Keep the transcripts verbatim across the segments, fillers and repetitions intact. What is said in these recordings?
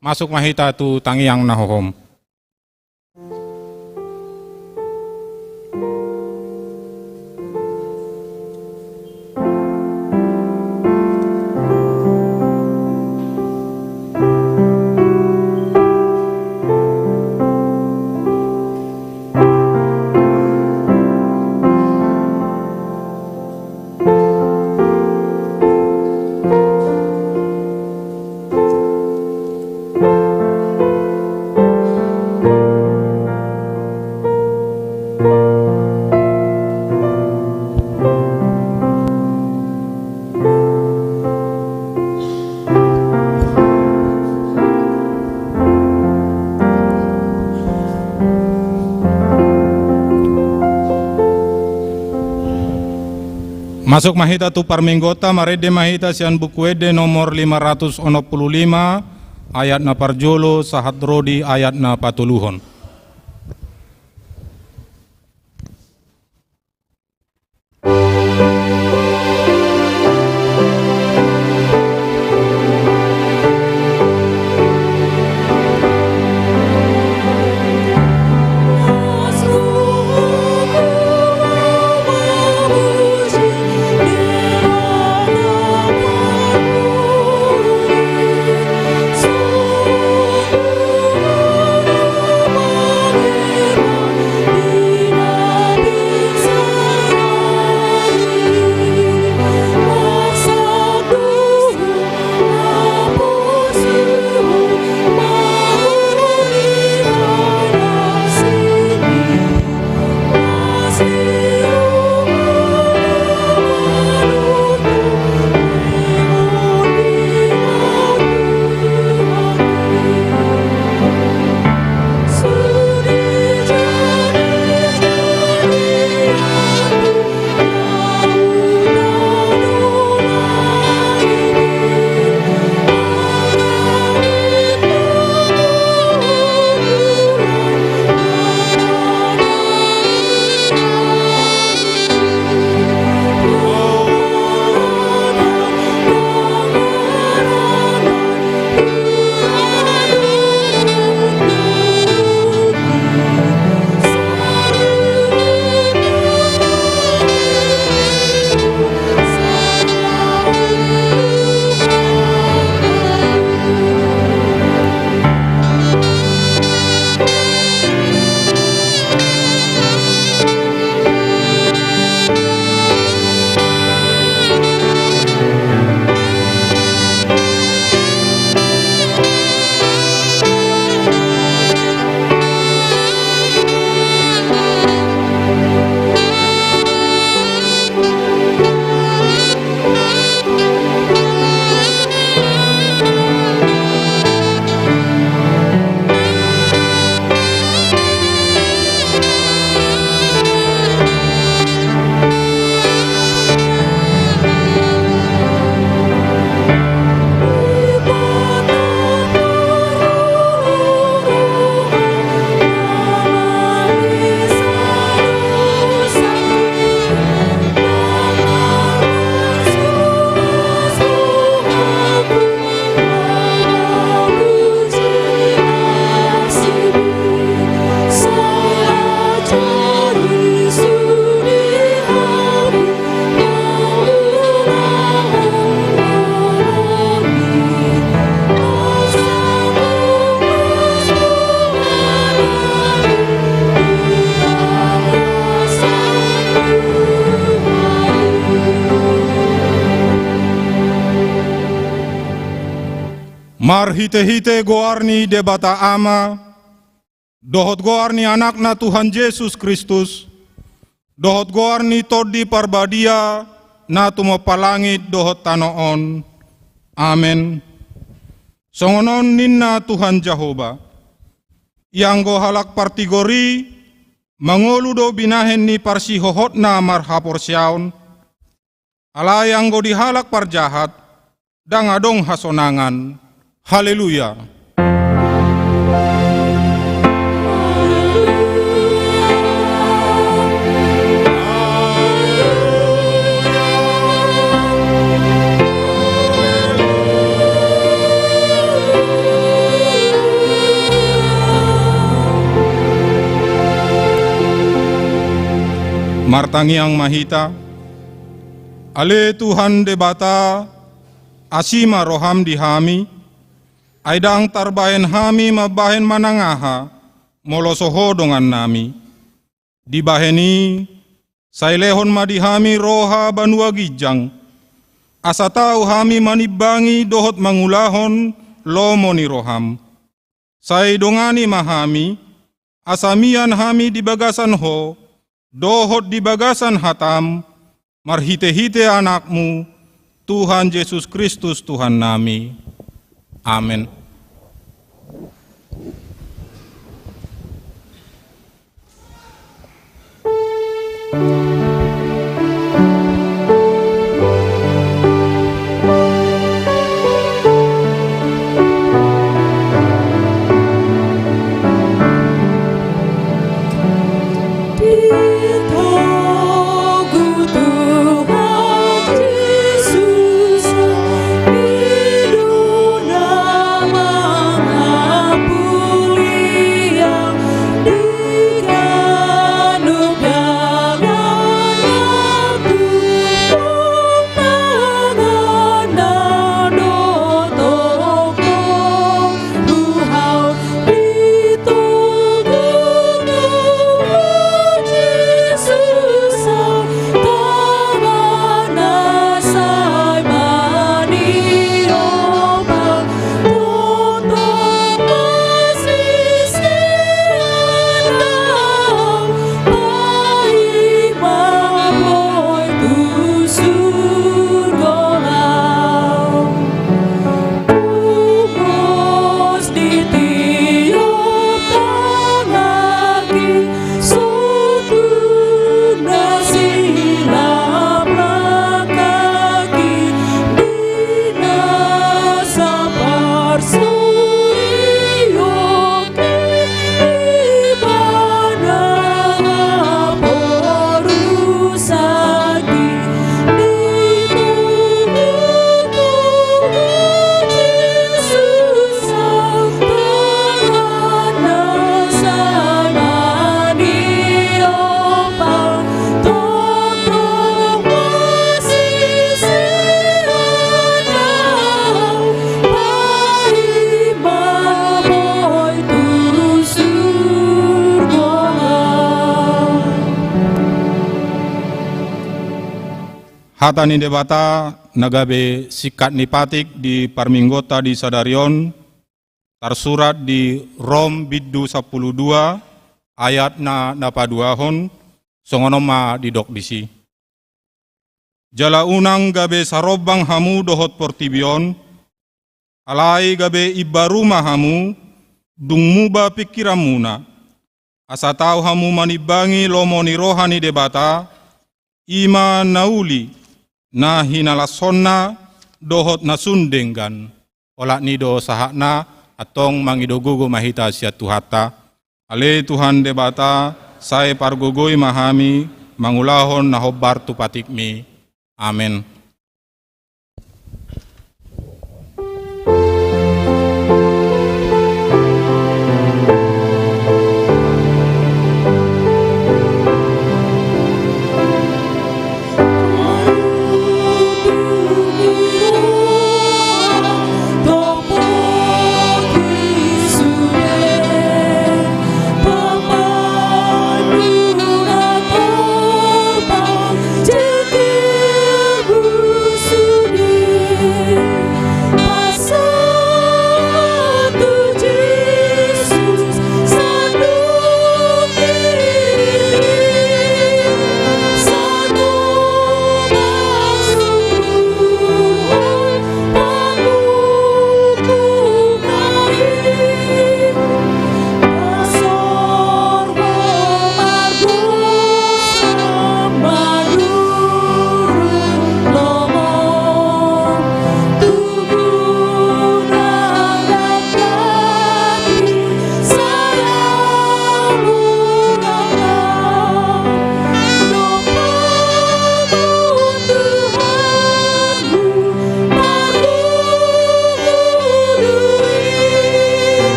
Masuk ma hita tu tangiang na hohom. Masuk ma hita tu parmingguonta, marende ma hita sian Buku Ende nomor lima ratus onom pulu lima, ayat na parjolo sahat ro di ayat na patoluhon. Marhitehite goar ni Debata Ama, dohot goar ni Anakna Tuhan Jesus Kristus, dohot goar ni Tondi Parbadia na tumompa langit dohot tano on. Amen. Songon on ninna Tuhan Jahowa: Ianggo halak partigor i mangolu do binahen ni parsihohotna marhaporseaon, alai anggo di halak parjahat ndang adong hasonangan. Haleluya. Martangiang ma hita. Ale Tuhan Debata, asi ma roham di hami, ai ndang tarbahen hami mambahen manang aha, molo so Ho dongannami. Dibahen i, sai lehon ma di hami roha banua ginjang, asa tau hami manimbangi dohot mangulahon lomo ni roham. Sai dongani ma hami, asa mian hami di bagasan Ho, dohot di bagasan hatam, marhitehite Anakmu, Tuhan Jesus Kristus Tuhannami. Amen. Hata ni Debata na gabe singkat ni patik di parmingguonta di sadari on, tarsurat di Rom bindu sampulu dua, ayat na, na paduahon, songon on ma didok disi. Jala unang gabe sarombang hamu dohot portibi on, alai gabe imbaru ma hamu, dung muba pingkiranmuna, asa tau hamu manimbangi lomo ni roha ni Debata, i ma na uli, na hinalashonna dohot na sun denggan. Olat ni i do sahatna, antong mangido gogo ma hita sian Tuhanta. Ale Tuhan Debata, sai pargogoi ma hami, mangulahon na hombar tu patikmi. Amen.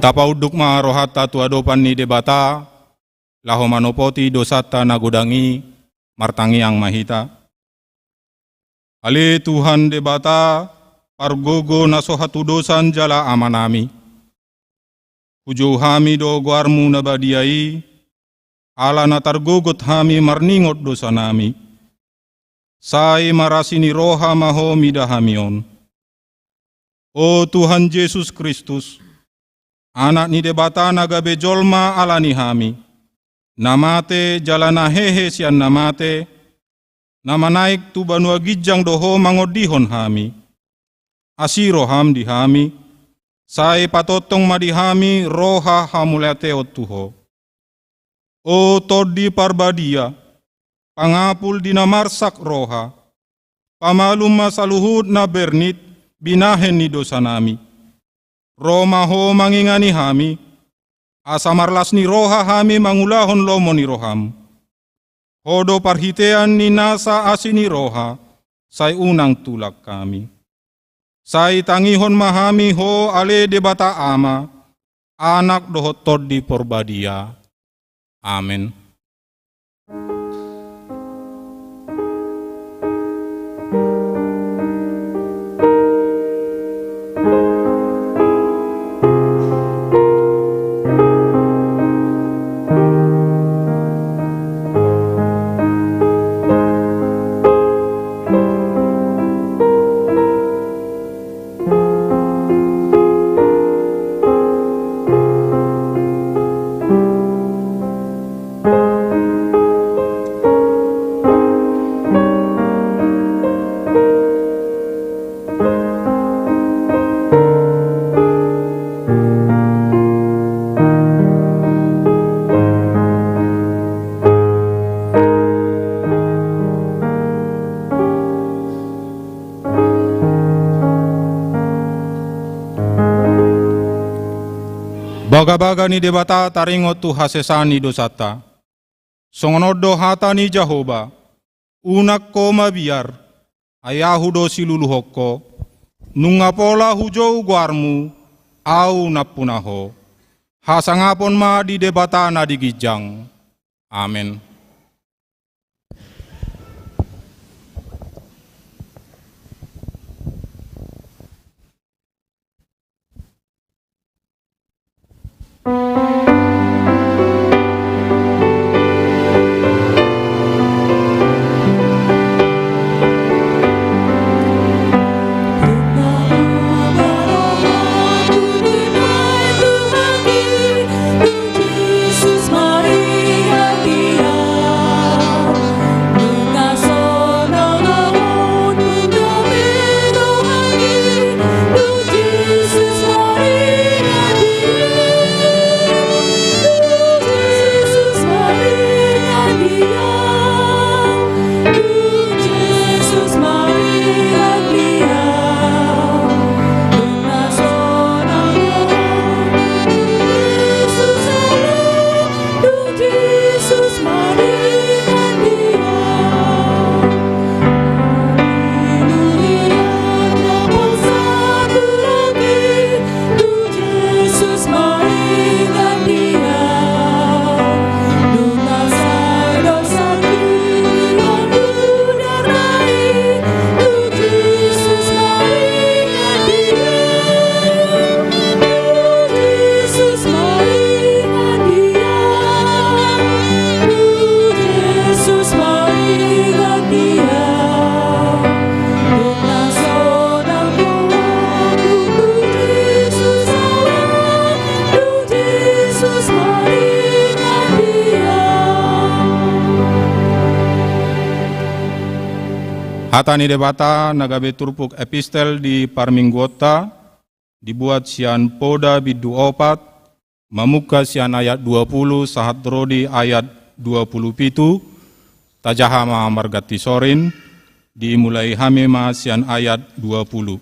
Tapaunduk ma rohanta tu adopan ni Debata, laho manopoti dosanta na godang i. Martangiang ma hita. Ale Tuhan Debata, pargogo na so hatudosan jala Amanami, hujou hami do goarmu na badia i, ala na targogot hami marningot dosanami. Sai marasi ni roha ma Ho mida hami on. O Tuhan Jesus Kristus, Anak ni Debata na gabe jolma ala ni hami, na mate jala na hehe sian na mate, na manaek tu banua ginjang do Ho mangondihon hami. Asi roham di hami, sai patongtong ma di hami roha hamauliateon tu Ho. O Tondi Parbadia, pangapul di na marsak roha, pamalum ma saluhut na bernit binahen ni dosanami. Ro ma Ho mangingani hami, asa marlas ni roha hami mangulahon lomo ni roham. Ho do parhitean ni nasa asi ni roha, sai unang tulak hami. Sai tangihon ma hami Ho ale Debata Ama, Anak dohot Tondi Parbadia. Amen. Bagabaga ni Debata taringot tu hasesaan ni dosanta. Songon on do hata ni Jahowa: Unang ho mabiar, ai Ahu do siluluhon ho. Nunga pola hujou goarmu, Ahu nampuna ho. Hasangapon ma di Debata na di ginjang. Amen. Hata ni Debata na gabe turpuk epistel di parmingguonta, dibuat sian Poda bindu opat, mamungka sian ayat dua pulu sahat ro di ayat dua pulu pitu. Tajaha ma marganti sorin, dimulai hami ma sian ayat dua pulu.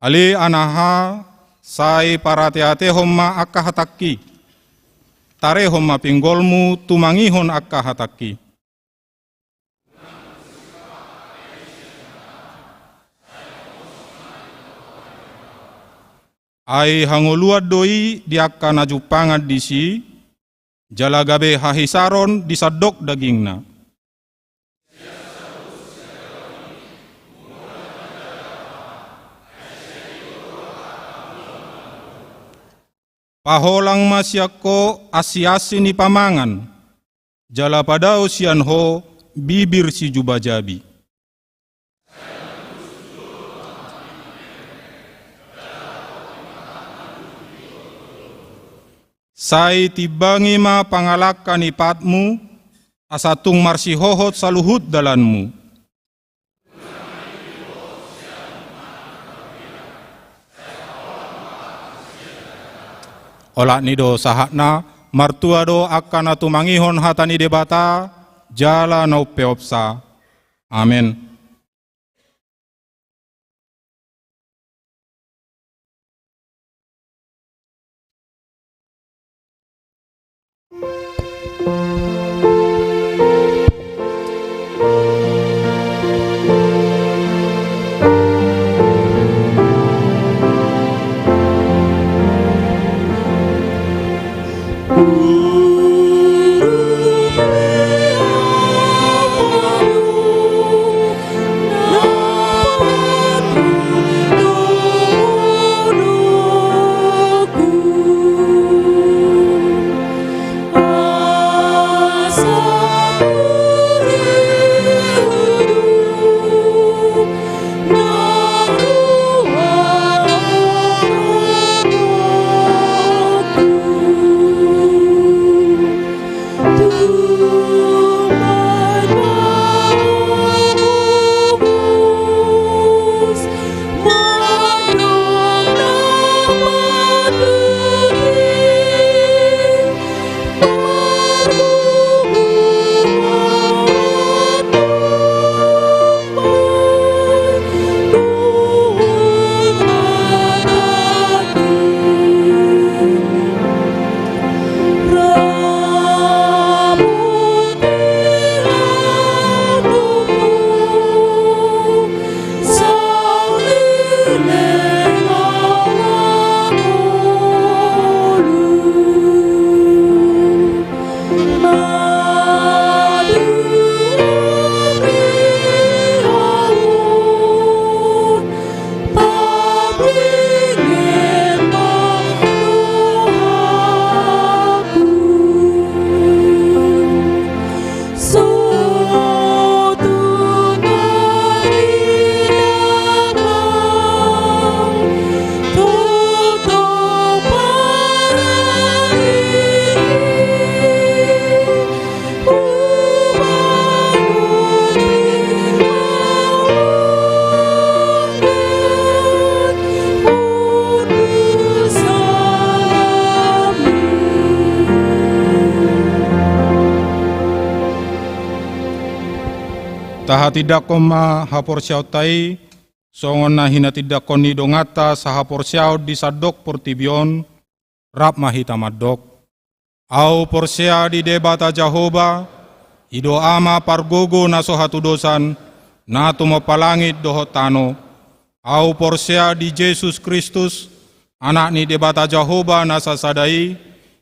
Ale anaha, sai parateatehon ma angka hatangki. Tarehon ma pinggolmu tumangihon angka hatangki. Ai hangoluan do i di angka na jumpangan disi, jala gabe hahisaron di sandok dagingna. Paholang ma sian ho ansiasi ni pamangan, jala padao sian ho bibir sijubajabi. Sai timbangi ma pangalangka ni patmu, asa tung marsihohot saluhut dalanmu. Olat ni do sahatna, martua do angka na tumangihon hata ni Debata, jala na umpeopsa. Amen. Tahatindangkon ma haporseaonta i, songon na hinatindangkon ni donganta sahaporseaon di sandok portibi on, rap ma hita mandok. Ahu porsea di Debata Jahowa, i do Ama pargogo na so hatudosan, na tumompa langit dohot tano. Ahu porsea di Jesus Kristus, Anak ni Debata Jahowa na sasada i,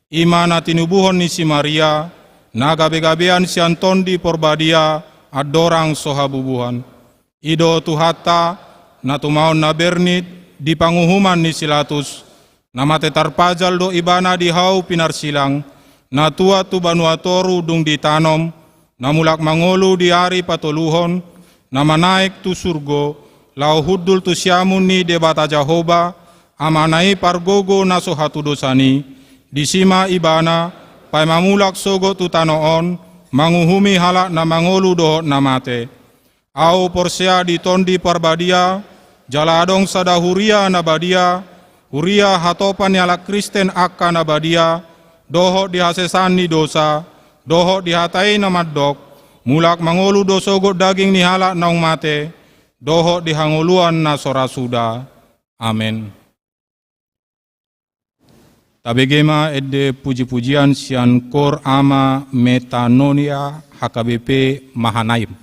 i ma na tinubuhon ni si Maria, na gabegabean sian Tondi Porbadia, andorang so habubuhan. I do Tuhanta, na tumaon na bernit di panguhuman ni si Latus, na mate tarpajal do Ibana di hau pinarsilang, na tuat tu banua toru dung ditanom, na mulak mangolu di ari patoluhon, na manaek tu surgo, laho hundul tu siamun ni Debata Jahowa, Amana i pargogo na so hatudosan i, disi ma Ibana, paima mulak sogot tu tano on, manguhumi halak na mangolu dohot na mate. Ahu porsea di Tondi Parbadia, jala adong sada huria na badia, huria hatopan ni halak Kristen angka na badia, dohot di hasesaan ni dosa, dohot di hata i na mandok, mulak mangolu do sogot daging ni halak naung mate, dohot di hangoluan na so ra suda. Amen. Tabege ma ende pujipujian sian Kor Ama Metanoia H K B P Mahanaim.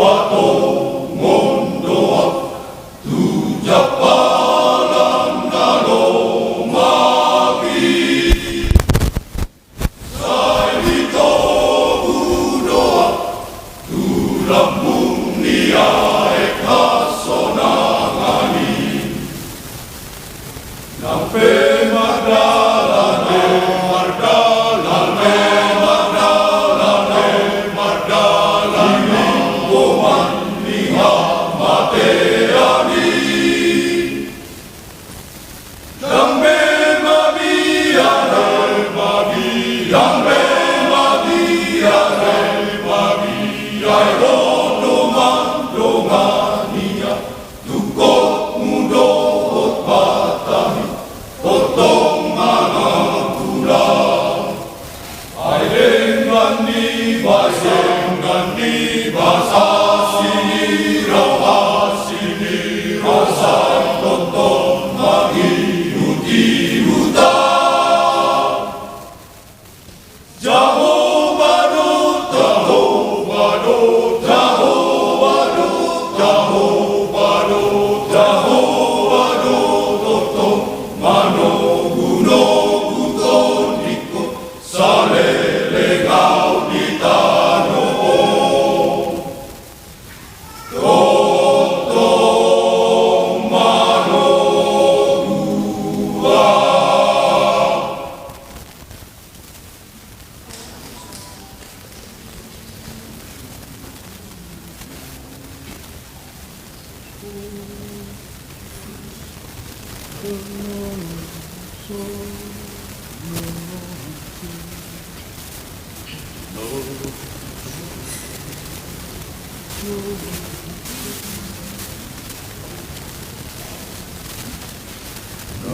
Patongon do au tu jampalan na lomak i. Sai ditogu do au tu lambung ni aek hasonangan i. Nang pe mardalan, mardalan, mardalan, mardalan di linggoman ni hamatean i. Ndang be mabiar, mabiar, ndang be mabiar, mabiar, ro do mandongani au. Tungkotmu dohot matahi, tongtong manang hula. Ai denggan ni basa, denggan ni basa, sinirau, sinirau, sai tongtong mangihuti huta. Jahowa do, Jahowa do, Jahowa do, Jahowa do, Jahowa do, tongtong manogunogu tondingku, saleleng au di tano on. Tongtong manogu au.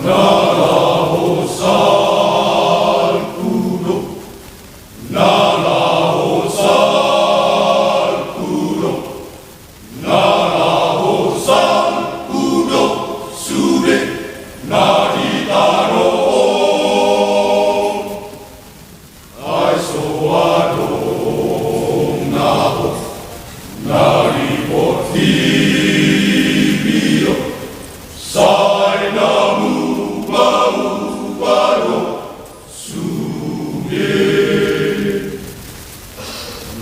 Na laho salpu do, na laho salpu do, na laho salpu do sude na di tano on. Ai so adong na hot na di portibi on, sai na muba-muba do sude.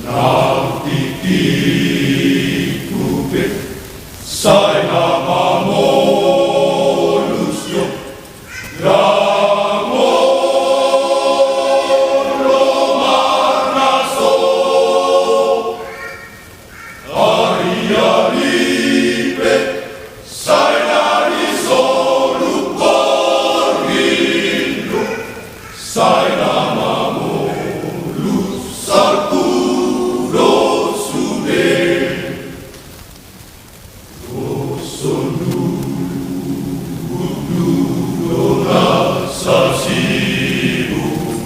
Nang tingkingku pe sai na mamolus do. Ndang olo marnaso. Ari-ari pe sai na disolup borngin do, sai na mamolus salpu do sude. Dos on duhut-duhut do na sasibuk,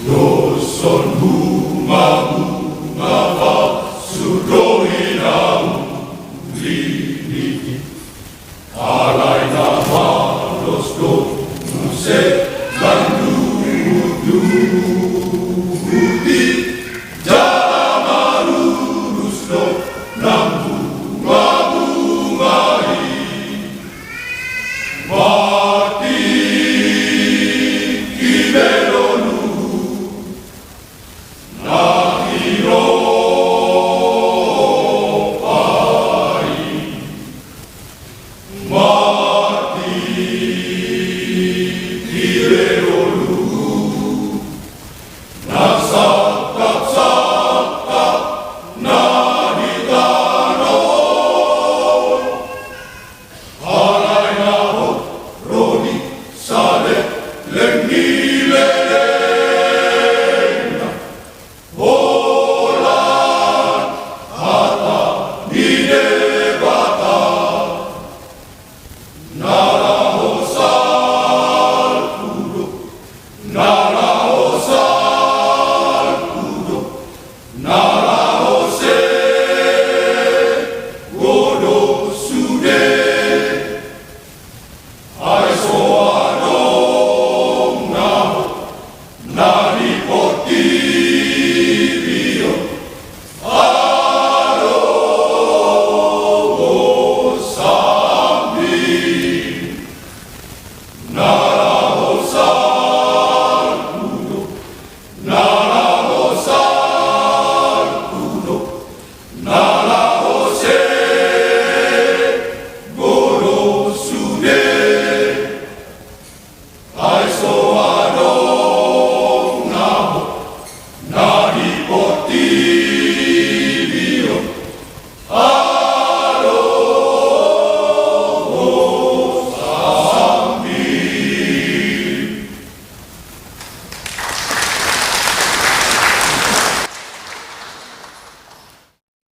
dos on bunga-bunga pasur do i na uli nai. Alai na malos do muse nang duhut-duhut i, jala marurus do nang bunga-bunga i. Martingki be do luhut na tiropa i. Martingki be do luhut na sangkap-sangkap na di tano on. Alai na hot ro di saleleng ni lelengna. Holan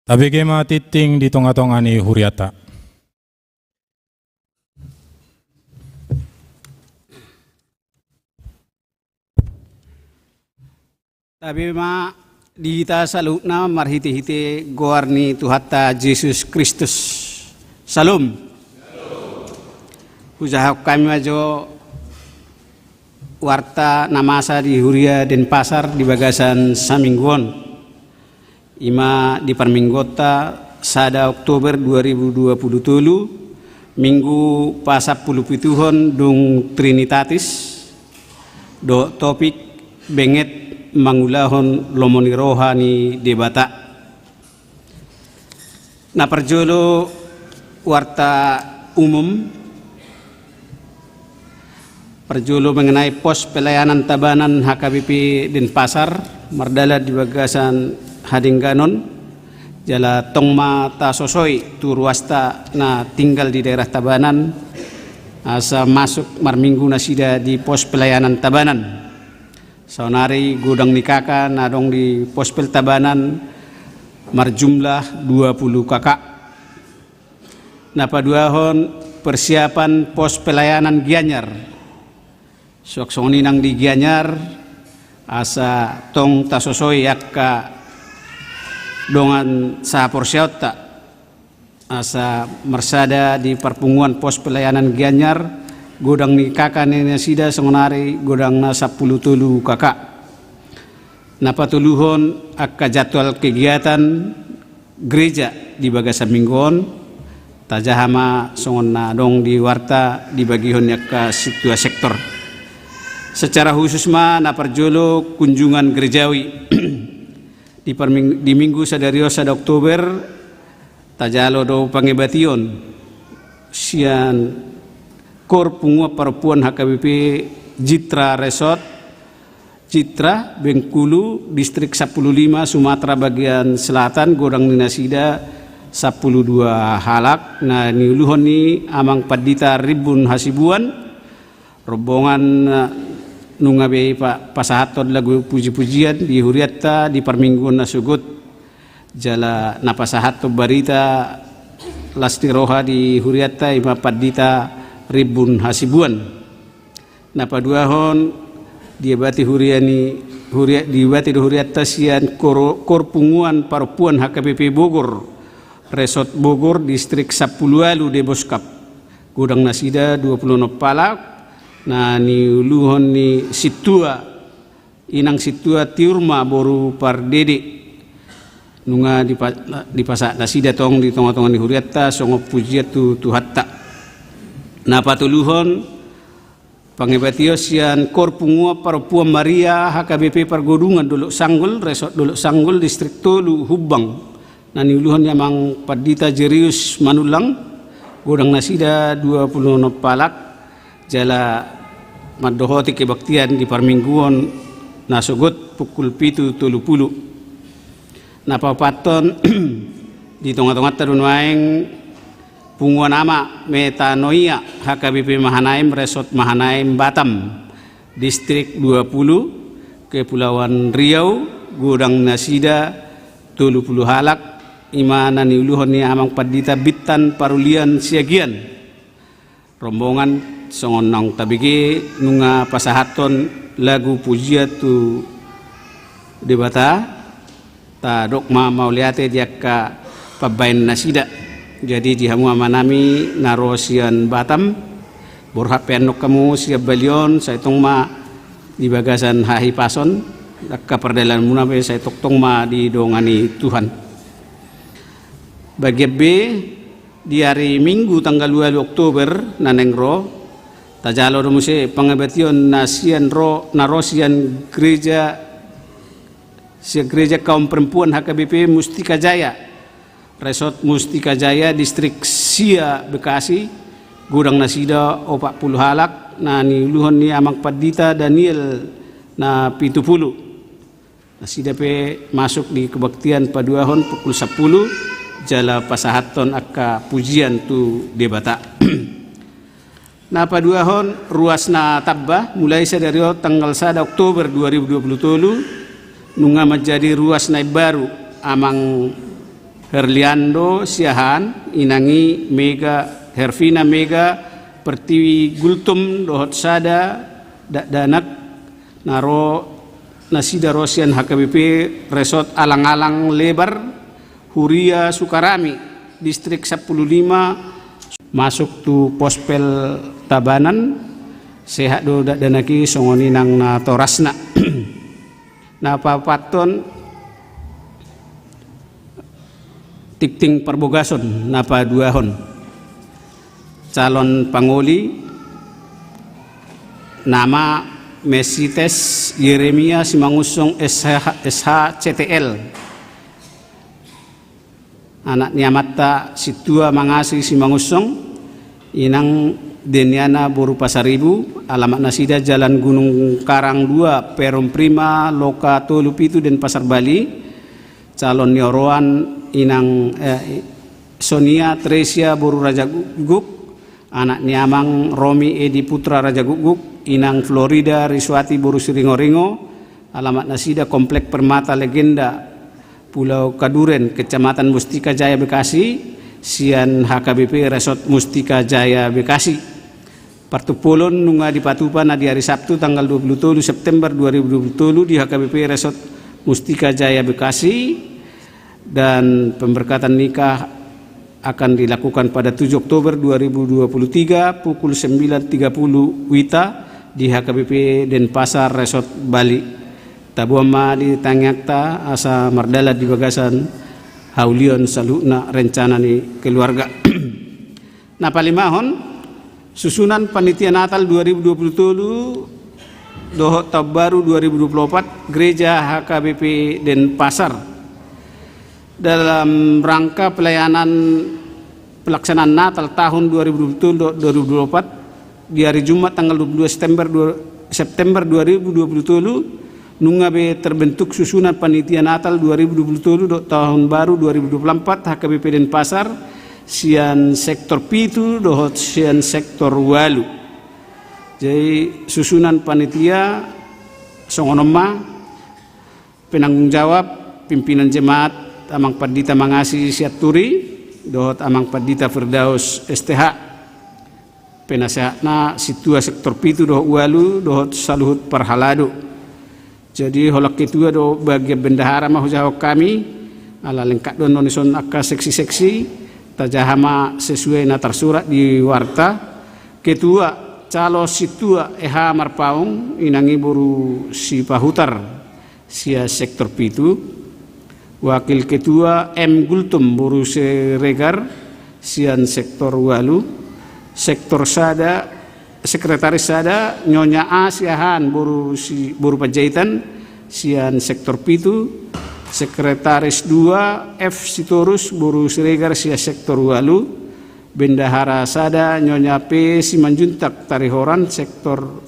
Tabege ma tingting di tonga-tonga ni huriata. Tabe ma di hita saluhutna marhite-hite goar ni Tuhanta Jesus Kristus. Salom. Hujahahon hami ma jo warta na masa di Huria Denpasar di bagasan saminggu on. Ima di parmingguonta sada Oktober dua ribu dua puluh tolu, Minggu pasampulupituhon dung Trinitatis, dohot topik benget mangulahon lomo ni roha ni Debata. Na parjolo warta umum, parjolo mengenai pos pelayanan Tabanan H K B P Denpasar, mardalan di bagasan hadengganon, jala tong ma tasosoi tu ruasta na tinggal di daerah Tabanan, asa masuk marminggu nasida di pos pelayanan Tabanan. Saonari godang ni K K na adong di pos pel Tabanan marjumlah dua puluh K K. Na paduahon, persiapan pos pelayanan Gianyar. Suang songon i nang di Gianyar, asa tong tasosoi angka dongan sahaporseaonta. Asa marsada di parpunguan pos pelayanan Gianyar, godang ni K K ni nasida saonari godangna sampulu tolu K K. Na patoluhon, angka jadwal kegiatan gereja di bagasan minggu on, tajaha ma songon na adong di warta dibagihon ni angka sintua sektor. Secara khusus ma na parjolo kunjungan gerejawi. Di parming-, di Minggu sadari on sada Oktober, tajalo do pangebation sian Kor Punguan Parompuan H K B P Jitra Resort, Jitra, Bengkulu, Distrik sampulu lima, Sumatera bagian selatan, godang ni nasida sampulu dua halak, na niuluhon ni Amang Pandita Rimbun Hasibuan, rombongan, eh, nunga be pa-, pasahathon lagu puji-pujian di hurianta di parmingguon na sogot. Jala na pasahathon barita las ni roha di hurianta ima Pandita Rimbun Hasibuan. Na paduahon, diabati huria ni, huria, diabati do hurianta sian Kor-, Kor Punguan Parompuan H K B P Bogor, Resort Bogor, Distrik sampulu ualu Deboskap. Godang nasida dua pulu onom halak, na niuluhon ni sintua, inang sintua Tiurma boru Pardede. Nunga dipa-, dipasahat nasida tong di tonga-tonga ni hurianta songon pujian tu Tuhanta. Na patoluhon, pangebation sian Kor Punguan Parompuan Maria H K B P Pargodungan Dolok Sanggol, Resort Dolok Sanggol, Distrik tolu Humbang, na niuluhon ni Amang Pandita Jerius Manullang, godang nasida dua pulu onom halak, jala mandohoti kebaktian di parmingguon na sogot pukul pitu tolu pulu. Na paopathon, di tonga-tonganta do nuaeng Punguan Ama Metanoia H K B P Mahanaim, Resort Mahanaim, Batam, Distrik dua pulu, Kepulauan Riau, godang nasida tolu pulu halak, ima na niuluhon ni Amang Pandita Bintan Parulian Siagian. Rombongan songon naung tabege nunga pasahathon lagu pujian tu Debata, tadok ma mauliate di angka pambahen nasida. Jadi di hamu amanami na ro sian Batam, borhat pe annon hamu sian balion, sai tong ma di bagasan hahipason, angka pardalananmuna pe sai tongtong ma didongani Tuhan. Bagian B, di ari Minggu tanggal ualu Oktober na naeng ro, tajalo do muse pangebation na sian ro, na ro sian gereja, sian Gereja Kaum Perempuan H K B P Mustika Jaya, Resort Mustika Jaya, Distrik sia Bekasi, godang nasida opat pulu halak, na niuluhon ni Amang Pandita Daniel na pitu pulu. Nasida pe masuk di kebaktian paduahon pukul sampulu, jala pasahathon angka pujian tu Debata. Na paduahon, ruas na tamba, mulai sadari on tanggal sada Oktober dua ribu dua puluh tolu, nunga manjadi ruas na imbaru, Amang Herliando Siahaan, inang i Mega, Hervina Mega Pertiwi Gultom dohot sada dakdanak na ro nasida ro sian H K B P Resort Alang-alang Lebar, Huria Sukarami, Distrik sampulu lima, masuk tu Pospel Tabanan. Sehat do dakdanak i songon i nang natorasna. Na paopathon, tingting parbogason. Na paduahon, calon pangoli, nama Mesites Yeremia Simangunsong, S H, S H C T L. Anak ni amanta Sintua Mangasi Simangunsong, inang Deniana boru Pasaribu, alamat nasida Jalan Gunung Karang dua, Peron Prima, Loka tolu pitu, Denpasar, Bali. Calon ni oroan, inang, eh, Sonia Tresia boru Rajagukguk, anak ni amang Romi Edi Putra Rajagukguk, inang Florida Riswati boru Siringoringo, alamat nasida Komplek Permata Legenda, Pulau Kaduren, Kecamatan Mustika Jaya, Bekasi, sian H K B P Resort Mustika Jaya, Bekasi. Partumpolon nunga dipatupa na di ari Sabtu tanggal dua puluh tolu September dua ribu dua puluh tolu di H K B P Resort Mustika Jaya, Bekasi, dan pemberkatan nikah akan dilakukan pada tujuh Oktober dua ribu dua puluh tiga pukul sembilan tiga puluh WITA di H K B P Denpasar Resort Bali. Taboan ma di tangiangta asa mardalan di bagasan haulion saluhutna rencana ni keluarga. Na palimahon, susunan panitia Natal dua ribu dua puluh tolu dohot tahun baru dua ribu dua puluh opat Gereja H K B P Denpasar. Dalam rangka pelayanan pelaksanaan Natal tahun dua ribu dua puluh tolu dohot dua ribu dua puluh opat, di hari Jumat tanggal dua puluh dua September dua, September dua ribu dua puluh tolu, nunga be terbentuk susunan panitia Natal dua ribu dua puluh tolu dohot tahun baru dua ribu dua puluh empat H K B P Denpasar, sian sektor pitu dohot sian sektor ualu. Jadi susunan panitia songon on ma. Penanggung jawab, pimpinan jemaat, Amang Pandita Mangasi Sianturi dohot Amang Pandita Firdaus S T H. Penasehatna Sintua sektor pitu dohot ualu dohot saluhut parhalado. Jadi holan ketua dohot bagian bendahara ma hujahahon hami, ala lengkap do on dison angka seksi-seksi, tajaha ma sesuai na tarsurat di warta. Ketua, Calo Sintua E H Marpaung, inang i boru Sipahutar, sian sektor pitu. Wakil ketua, M Gultom boru Siregar, sian sektor ualu. Sektor sada, sekretaris sada, Nyonya A Siahaan boru si, boru Panjaitan, sian sektor pitu. Sekretaris dua, F Sitorus boru Siregar, sian sektor ualu. Bendahara sada, Nyonya P Simanjuntak Tarihoran, sektor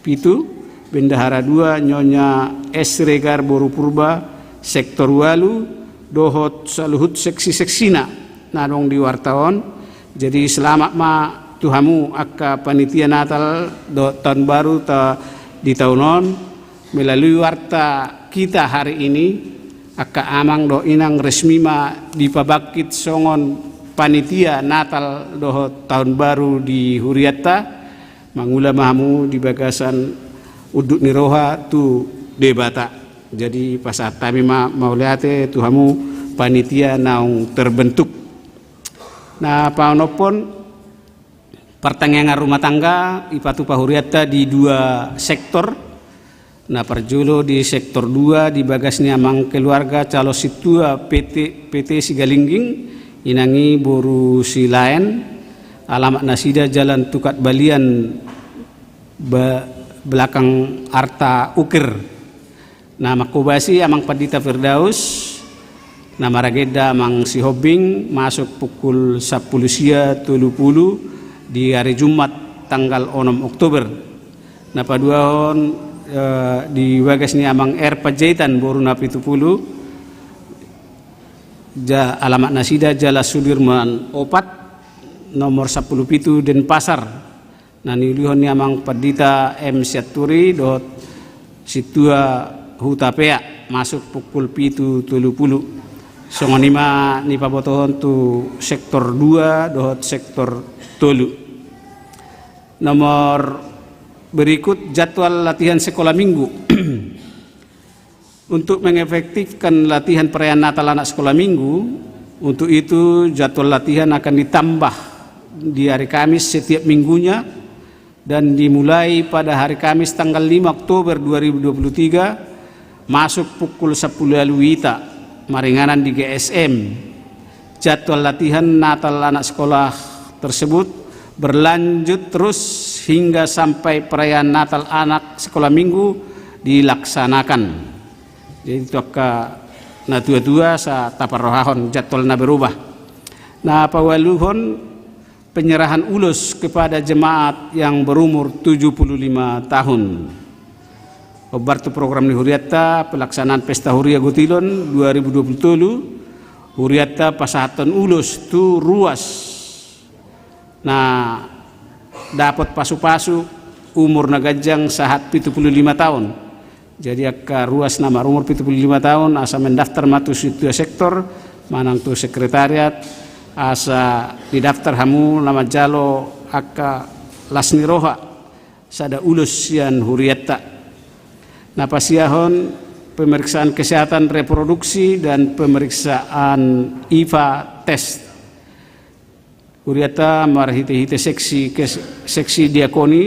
pitu. Bendahara dua, Nyonya S Siregar boru Purba, sektor ualu, dohot saluhut seksi-seksina na adong di warta on. Jadi selamat ma tu hamu angka panitia Natal dohot tahun baru ta, di tahun on. Melalui warta kita hari ini, angka amang dohot inang, resmi ma dipabangkit songon panitia Natal dohot tahun baru di hurianta. Mangula ma hamu di bagasan unduk ni roha tu Debata. Jadi pasahat hami ma mauliate tu hamu panitia naung terbentuk. Na paonomhon, partangiangan rumah tangga, ipatupa hurianta di dua sektor. Na parjolo di sektor dua, di bagas ni amang keluarga Calo Sintua P T, P T Sigalingging, inang i boru Silaen, alamat nasida Jalan Tukat Balian, ba, belakang Arta Ukir. Na manghobasi Amang Pandita Firdaus, na maragenda Amang Sihombing, masuk pukul sampulu sia tolu pulu di hari Jumat tanggal onom Oktober. Na paduahon, eh, di bagas ni Amang R Panjaitan boru Napitupulu, ja, alamat nasida Jalan Sudirman opat, nomor sampulu pitu, Denpasar. Na niulihon ni Amang Pandita M Sianturi dohot Sintua Hutapea, masuk pukul pitu tolu pulu. Songon i ma nipabotohon tu sektor dua dohot sektor tolu. Nomor berikut, jadwal latihan sekolah minggu. Untuk mengefektifkan latihan perayaan Natal anak sekolah minggu, untuk itu jadwal latihan akan ditambah di hari Kamis setiap minggunya dan dimulai pada hari Kamis tanggal lima Oktober dua ribu dua puluh tiga, masuk pukul sepuluh walu WITA, maringanan di G S M. Jadwal latihan Natal anak sekolah tersebut berlanjut terus hingga sampai perayaan Natal anak sekolah minggu dilaksanakan. Jadi, tu angka na tua-tua asa taparrohahon jadwal na berubah. Na paualuhon, penyerahan ulos kepada jemaat yang berumur tujuh puluh lima tahun. Hombar tu program ni hurianta, pelaksanaan Pesta Huria Gotilon dua ribu dua puluh tolu, hurianta pasahathon ulos tu ruas na dapot pasu-pasu umur na ganjang sahat pitu puluh lima taon. Jadi, angka ruas na marumur pitu puluh lima taon asa mendaftar ma tu sintua sektor manang tu sekretariat, asa didaftar hamu na manjalo angka las ni roha sada ulos sian hurianta. Na pasiahon, pemeriksaan kesehatan reproduksi dan pemeriksaan IVA test. Hurianta marhite-hite seksi kes-, seksi diakoni,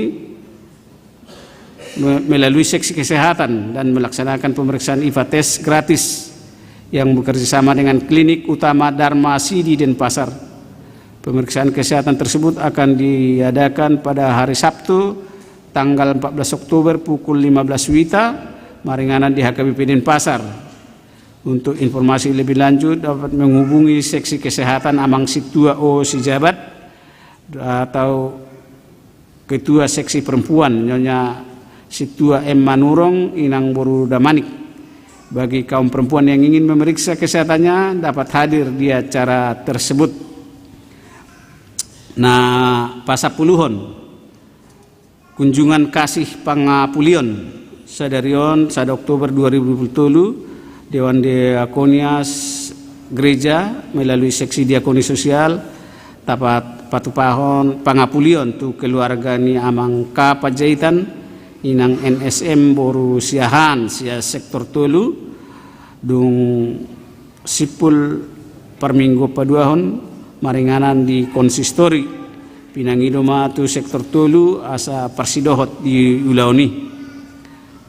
me-, melalui seksi kesehatan dan melaksanakan pemeriksaan IVA test gratis yang bekerja sama dengan Klinik Utama Dharma Sidi Denpasar. Pemeriksaan kesehatan tersebut akan diadakan pada hari Sabtu, tanggal empat belas Oktober, pukul lima belas WITA, maringanan di H K B P Denpasar. Untuk informasi lebih lanjut dapat menghubungi seksi kesehatan Amang Sintua O Sijabat atau Ketua Seksi Perempuan, Nyonya Sintua M Manurung, Inang Boru Damanik. Bagi kaum perempuan yang ingin memeriksa kesehatannya, dapat hadir di acara tersebut. Na pasampuluhon, kunjungan kasih pangapulion. Sadari on, sada Oktober dua ribu dua puluh tolu, Dewan Diakonia Gereja melalui seksi diakoni sosial dapat patupahon pangapulion tu keluarga ni Amang K Panjaitan, Inang N S M Boru Siahaan, sia sektor tolu, dung simpul parminggu paduahon maringanan di konsistori. Pinangido ma tu sektor tolu asa parsidohot di ulaon i.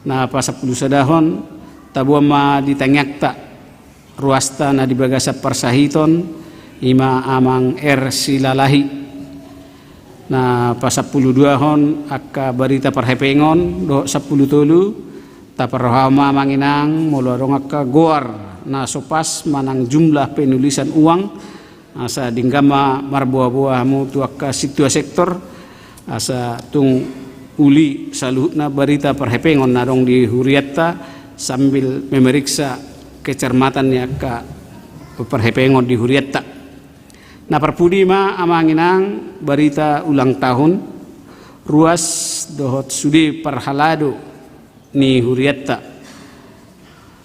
Na pasampulusadahon, taboan ma di tangiangta ruasta na di bagasan parsahiton, i ma Amang R Silalahi. Na pasampuluduahon, angka barita parhepengon dohot sampulutolu, taparrohahon ma Amang Inang molo adong angka goar na so pas manang jumlah penulisan uang, asa denggan ma marboa-boa hamu tu angka sintua sektor, asa tung uli saluhutna barita parhepengon na adong di hurianta sambil memeriksa kecermatan ni angka parhepengon di hurianta. Na parpudi ma Amang Inang barita ulang tahun, ruas dohot sude parhalado ni hurianta.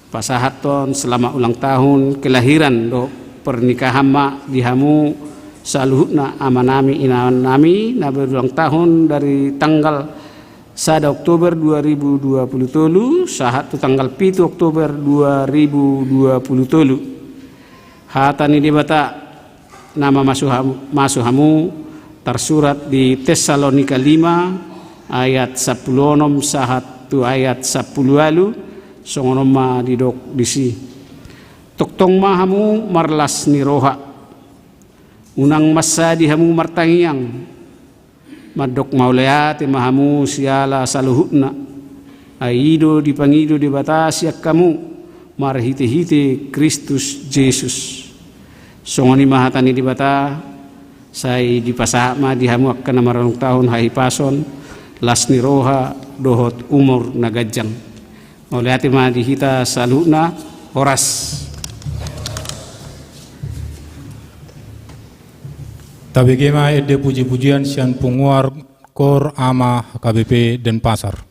Pasahathon selamat ulang tahun kelahiran dohot pernikahan ma di hamu saluhutna amanami inanami na berulang tahun dari tanggal sada Oktober dua ribu dua puluh tolu sahat tu tanggal pitu Oktober dua ribu dua puluh tolu. Hata ni Debata na mamasu ham-, masu hamu tarsurat di Tessalonika lima ayat sampulu onom sahat tu ayat sampulu ualu, songon on ma didok disi. Tongtong ma hamu marlas ni roha. Unang mansadi hamu martangiang. Mandok mauliate ma hamu siala saluhutna. Ai i do dipangido Debata sian hamu marhite-hite Kristus Jesus. Songon i ma hata ni Debata, sai dipasahat ma di hamu angka na marulang tahun hahipason, las ni roha dohot umur na ganjang. Mauliate ma di hita saluhutna, horas. Tabege ma ende puji-pujian sian punguan Kor Ama H K B P Denpasar.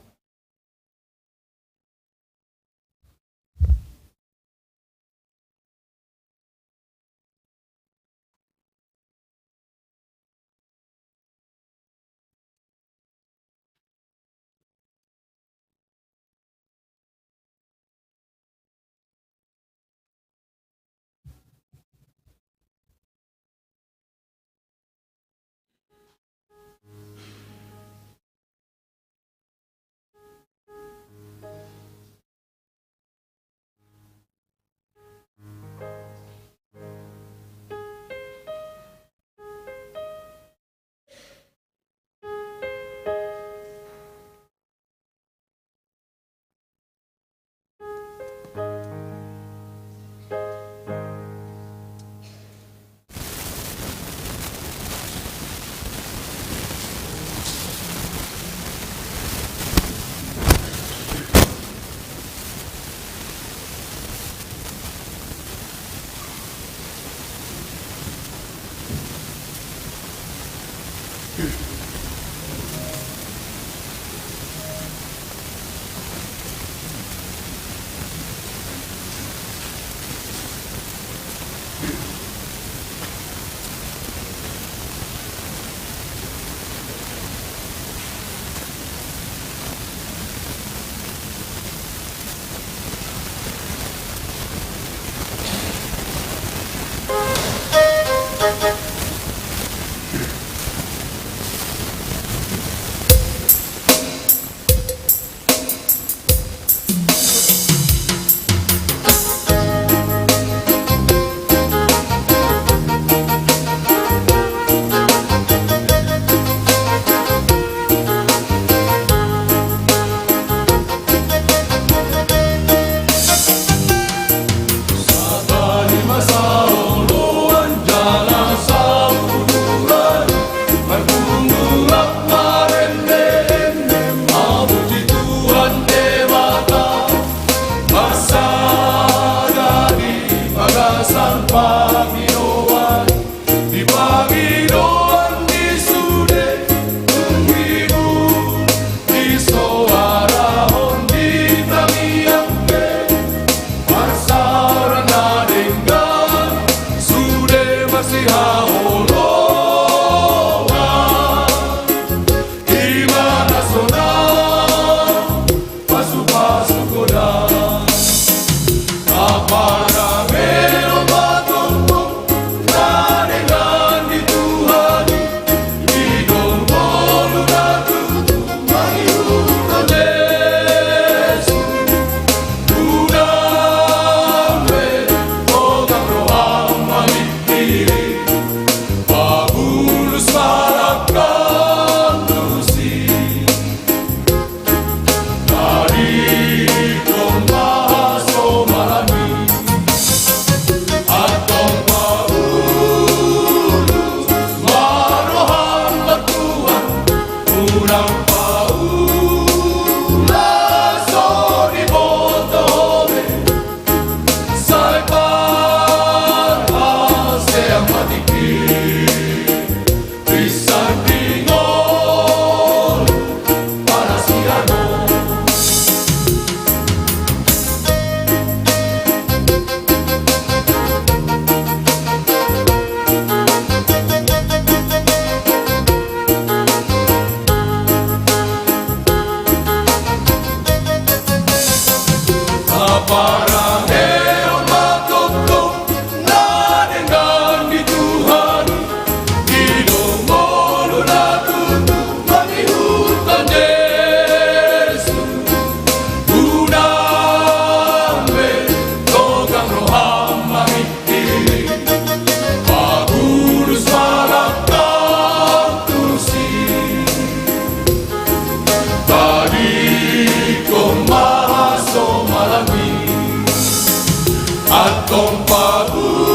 Antong pabulus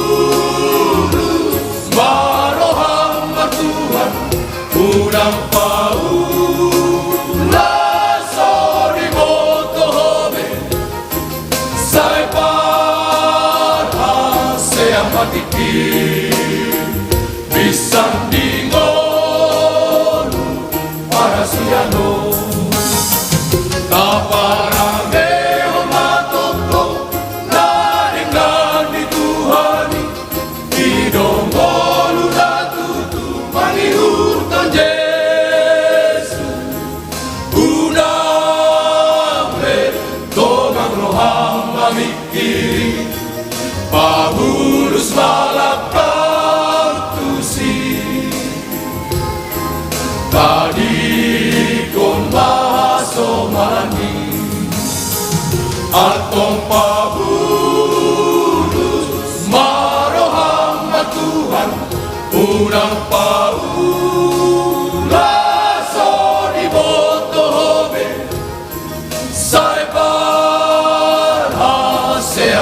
ma roham, Tuhan, unang paula so diboto ho be. Sai parhaseang ma tingki, bisan di ngolu parasian on. Taparamehon ma tongtong na denggan di Tuhan i. Didongoluna tutu mangihut Jesus. Unang be tongang roham mamingkiri, pabulus ma langkam tusi. Tadingkon ma hasomalan i. Antong pabulus ma roham, Tuhan, unang paula so diboto ho be. Sai parhaseang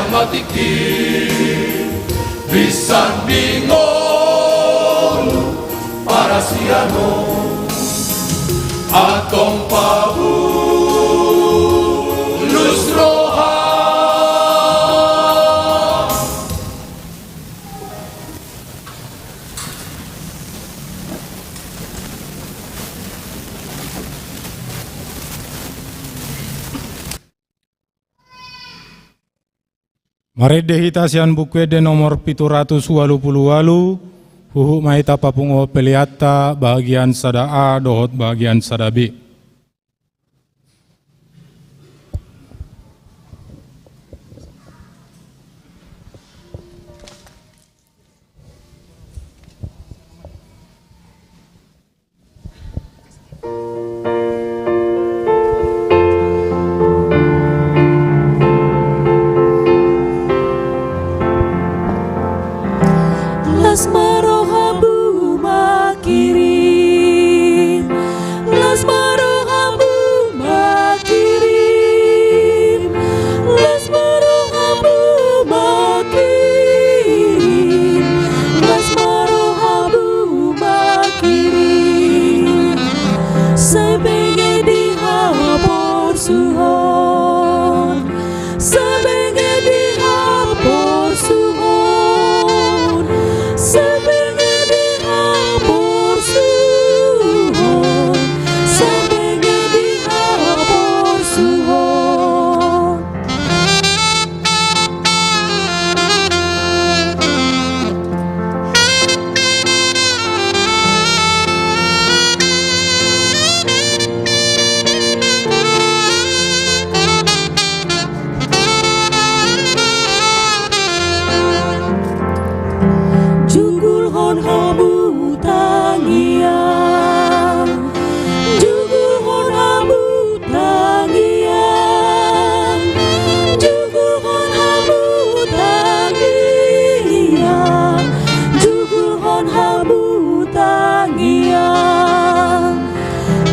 ma tingki, bisan di ngolu parasian on. Antong pabulus roham. Marende hita sian Buku Ende nomor pitu ratus ualu pulu ualu, huhut ma hita papungu peleanta bahagian sada A dohot bahagian sada B. Las ma rohamu mangkirim, las ma rohamu mangkirim, las ma rohamu mangkirim, las ma rohamu mangkirim. Sai benget di haporsuhon, sai benget di haporsuhon, sai benget di haporsuhon, sai benget di haporsuhon. Jugulhon hamu tangiang, jugulhon hamu tangiang, jugulhon hamu tangiang, jugulhon hamu tangiang.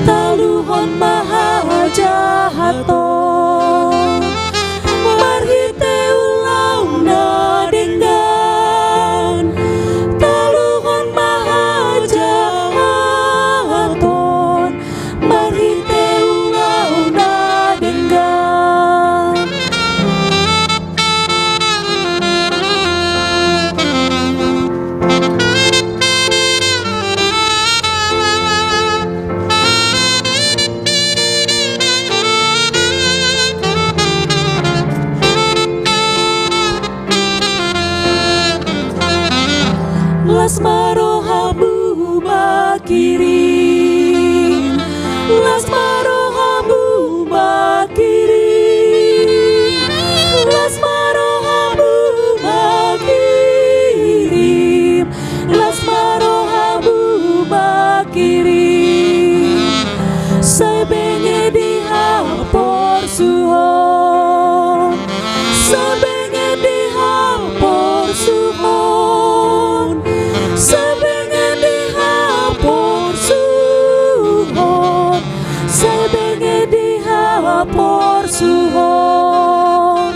Taluhon ma hajahaton marhite ulaon na denggan. Taluhon ma hajahaton marhite ulaon na denggan. Las ma rohamu mangkirim, las ma rohamu mangkirim, las ma rohamu mangkirim, las ma rohamu mangkirim. Sai benget di haporsuhon, sai benget di haporsuhon, sai benget di haporsuhon, sai benget di haporsuhon.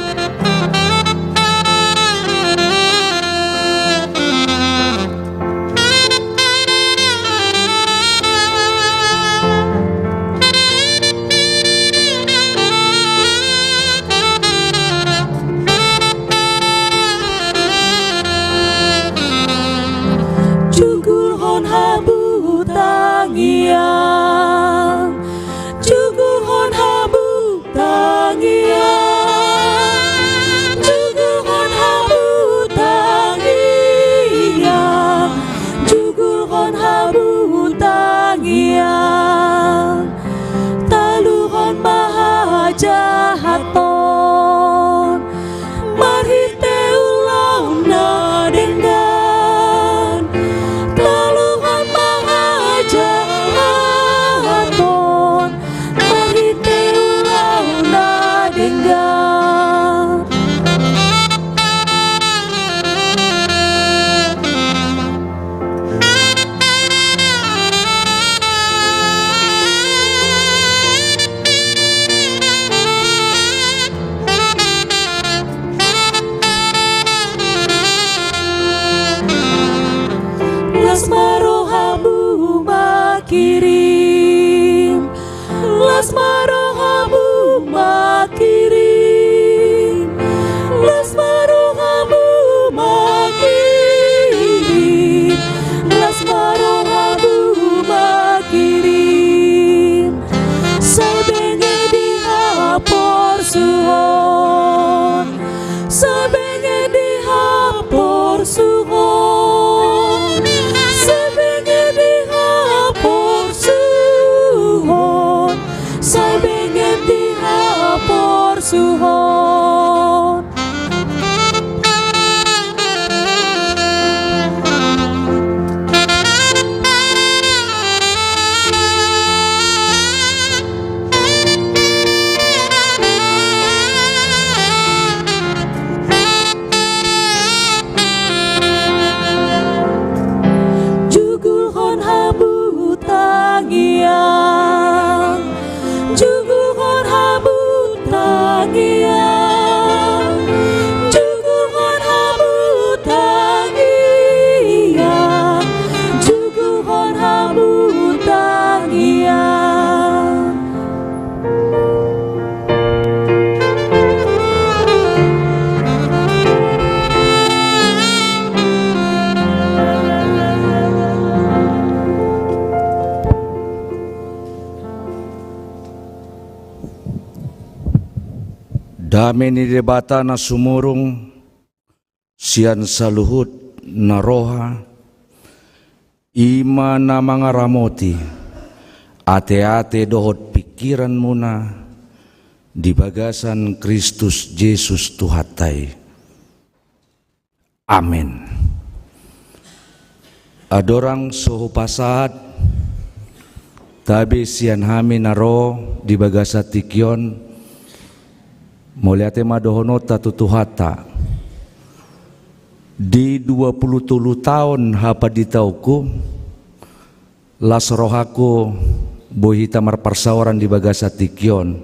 Jugulhon hamu tangiang, jugulhon hamu tangiang, jugulhon hamu tangiang, jugulhon hamu tangiang. Taluhon ma hajahaton marhite ulaon na denggan. Taluhon ma hajahaton marhite ulaon na denggan. Las ma rohamu mangkirim, las ma rohamu mangkirim, las ma rohamu mangkirim, las ma rohamu mangkirim. Sai benget di haporsuhon, sai benget Dame ni Debata na sumurung sian saluhut na roha, i ma na mangaramoti ateate dohot pingkiranmuna di bagasan Kristus Jesus Tuhanta i. Amen. Andorang so hupasahat tabe sian hami na ro di bagasan tingki on, mauliate ma dohononta tu Tuhanta. Di dua pulu tolu taon hapanditaonku, las rohangku boi hita marparsaoran di bagasan tingki on.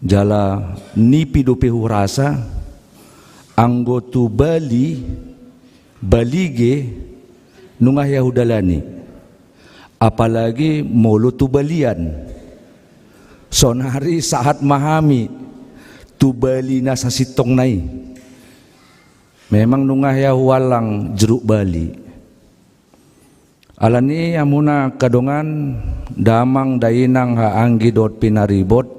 Jala nipi dope hurasa, anggo tu Bali, Balige, nunga hea hudalani. Apalagi molo tu Balian. Sonari sahat ma hami tu Bali na sasintongna i. Memang nunga hea huallang jeruk bali. Alani i, hamuna angka dongan, damang, dainang, haanggi dohot pinaribot,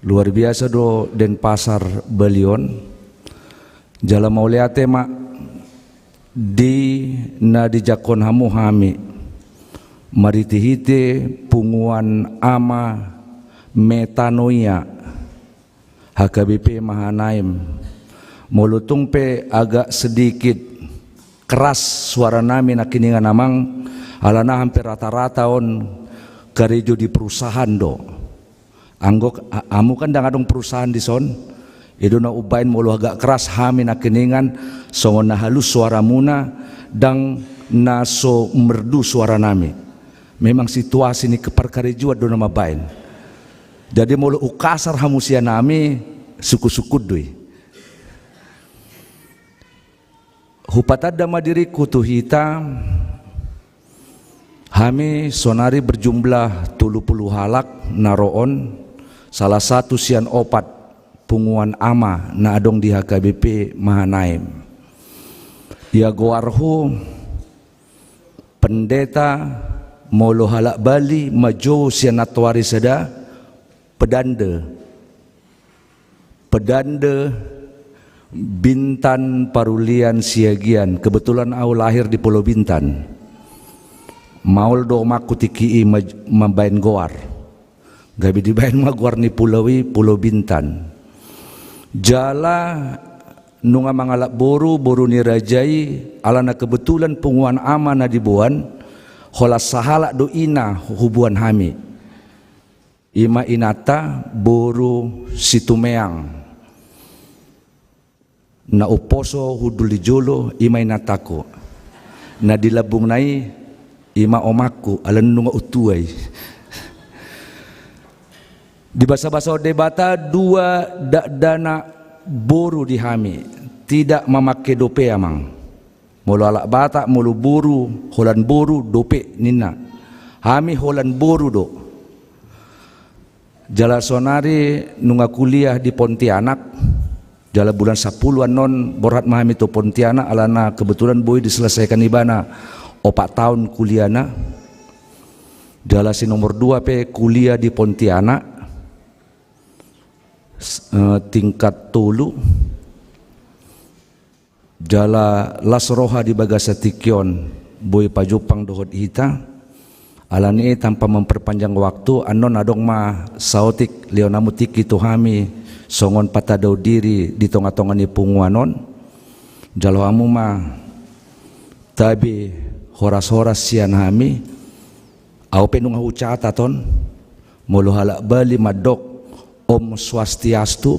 luar biasa do Denpasar Bali on. Jala mauliate ma di na dijangkon hamu hami marhitehite Punguan Ama Metanoia, H K B P Mahanaim. Molo tung pe agak sedikit keras suaranami nangkiningan, amang, alana hampir rata-rata on karejo di perusahaan do. Anggo a-, hamu kan ndang adong perusahaan dison, i do na umbahen molo agak keras hami nangkiningan, songon na halus suaramuna, ndang na so merdu suaranami. Memang situasi ni parkarejoan do na mambahen. Jadi molo ungkasar hamu sian hami, sungkun-sungkun do i. Hupatanda ma diringku tu hita, hami sonari berjumlah tolu pulu halak na ro on, salah satu sian opat Punguan Ama na adong di H K B P Mahanaim. Ia goarhu, Pendeta, molo halak Bali manjou sian antoari sada, pedanda. Pedanda Bintan Parulian Siagian. Kebetulan au lahir di Pulau Bintan. Maol do omakku tingki i ma-, mambahen goar. Gabe dibahen ma goar ni pulau i Pulau Bintan. Jala nunga mangalap boru, boru ni raja i, alana kebetulan Punguan Ama na diboan, holan sahalak do ina huboan hami. I ma inanta boru Situmeang. Na umposo hundul di jolo, i ma inantangku. Na di lambungna i, i ma omakku, alana nunga untua i. Dibasabasahon Debata dua dakdanak boru di hami, tidak mamangke dope, amang. Molo halak Batak, molo boru, holan boru, dope ninna. Hami holan boru do. Jala sonari nunga kuliah di Pontianak, jala bulan sampulu annon borhat ma hami tu Pontianak, alana kebetulan boi diselesaikan ibana opat taon kuliahna. Jala si nomor dua pe kuliah di Pontianak, s-, eh, tingkat tolu. Jala las roha di bagasan tingki on boi pajumpang dohot hita. Alani i, tanpa memperpanjang waktu, annon adong ma saotik lehon hamu tingki tu hami songon patandahon diri di tongatonga ni punguan on. Jalo hamu ma tabe horas-horas sian hami. Au pe nunga hucatat on, molo halak Bali mandok Om Swastiastu,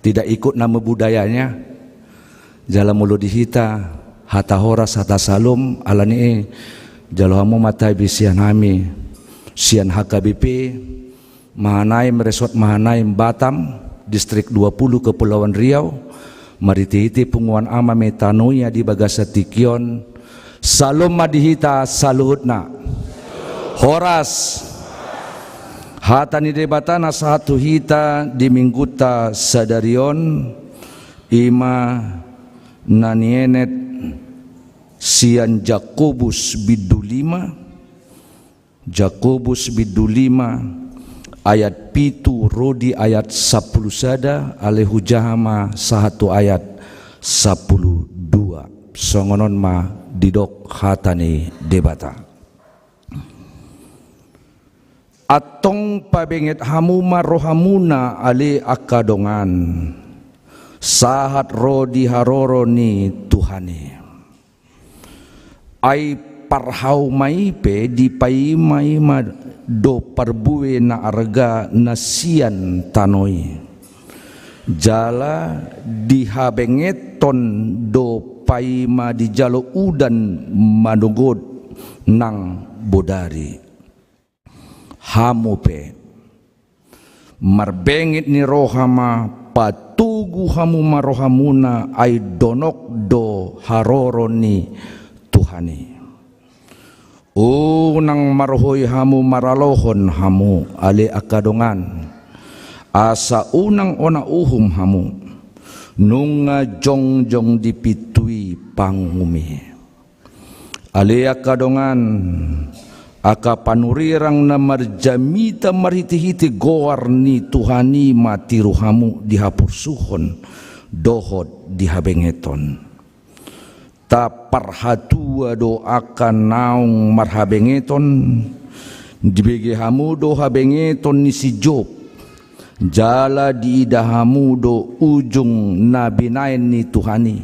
tidak ikut nama budayanya. Jala molo di hita hata horas, hata salom, alani i jalo hamu ma tabe sian hami, sian H K B P Mahanaim, Resort Mahanaim, Batam, Distrik dua puluh, Kepulauan Riau, marhitehite Punguan Ama Metanoia di bagasan tingki on, salom ma di hita saluhutna. Horas. Hata ni Debata na sahat tu hita di minggunta sadari on, i ma na nienet sian Jakobus bindu lima, Jakobus bindu lima, ayat pitu ro di ayat sampulu sada, alai hujaha ma sahat tu ayat sampulu dua. Songon on ma didok hata ni Debata. Antong pabenget hamu ma rohamuna ale angka dongan, sahat ro di haroro ni Tuhan i. Ai parhauma i pe dipaimaima do parbue na arga na sian tano i. Jala dihabengeton do paima dijalo udan manogod nang bodari. Hamu pe, marbenget ni roha ma, patogu hamu ma rohamuna, ai donok do haroro ni Tuhan i. Unang marhoi hamu maralohon hamu ale angka dongan, asa unang ona uhum hamu, nunga jongjong di pintu i panguhum i. Ale angka dongan, angka panurirang na marjamita marhitehite goar ni Tuhan i ma tiru hamu di hapursuhon dohot di habengeton. Taparhatua do angka naung marhabengeton, dibege hamu do habengeton ni si Job, jala diida hamu do ujung na binaen ni Tuhan i.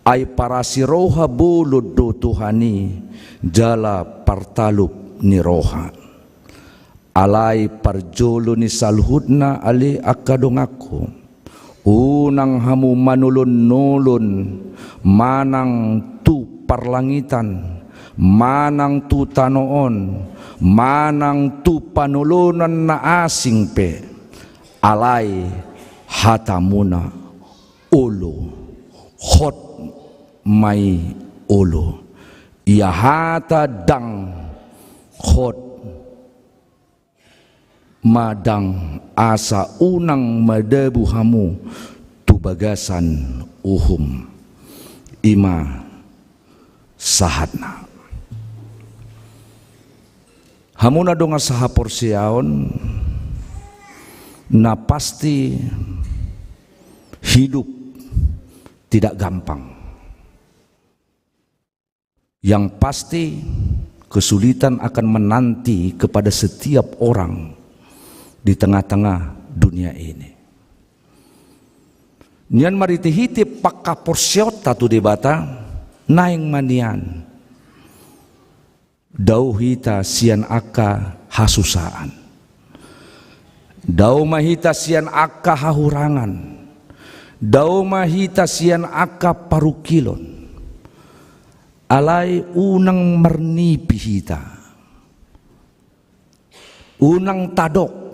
Ai parasi roha bolon do Tuhan i, jala partalup ni roha. Alai parjolo ni saluhutna ale angka donganku, unang hamu manolon-nolon manang tu parlangitan, manang tu tano on, manang tu panolonan na asing pe, alai hatamuna olo, hot ma i olo. Ia hata ndang hot ma ndang, asa unang madabu hamu tu bagasan uhum. I ma sahatna. Hamu na dongan sahaporseaon, na pasti hidup tidak gampang. Yang pasti, kesulitan akan menanti kepada setiap orang di tengah-tengah dunia ini. Nian marhitehite panghaporseaonta tu Debata, naeng ma nian dao hita sian angka hasusaan. Dao ma hita sian angka hahurangan. Dao ma hita sian angka parungkilon. Alai unang marnipi hita. Unang tadok.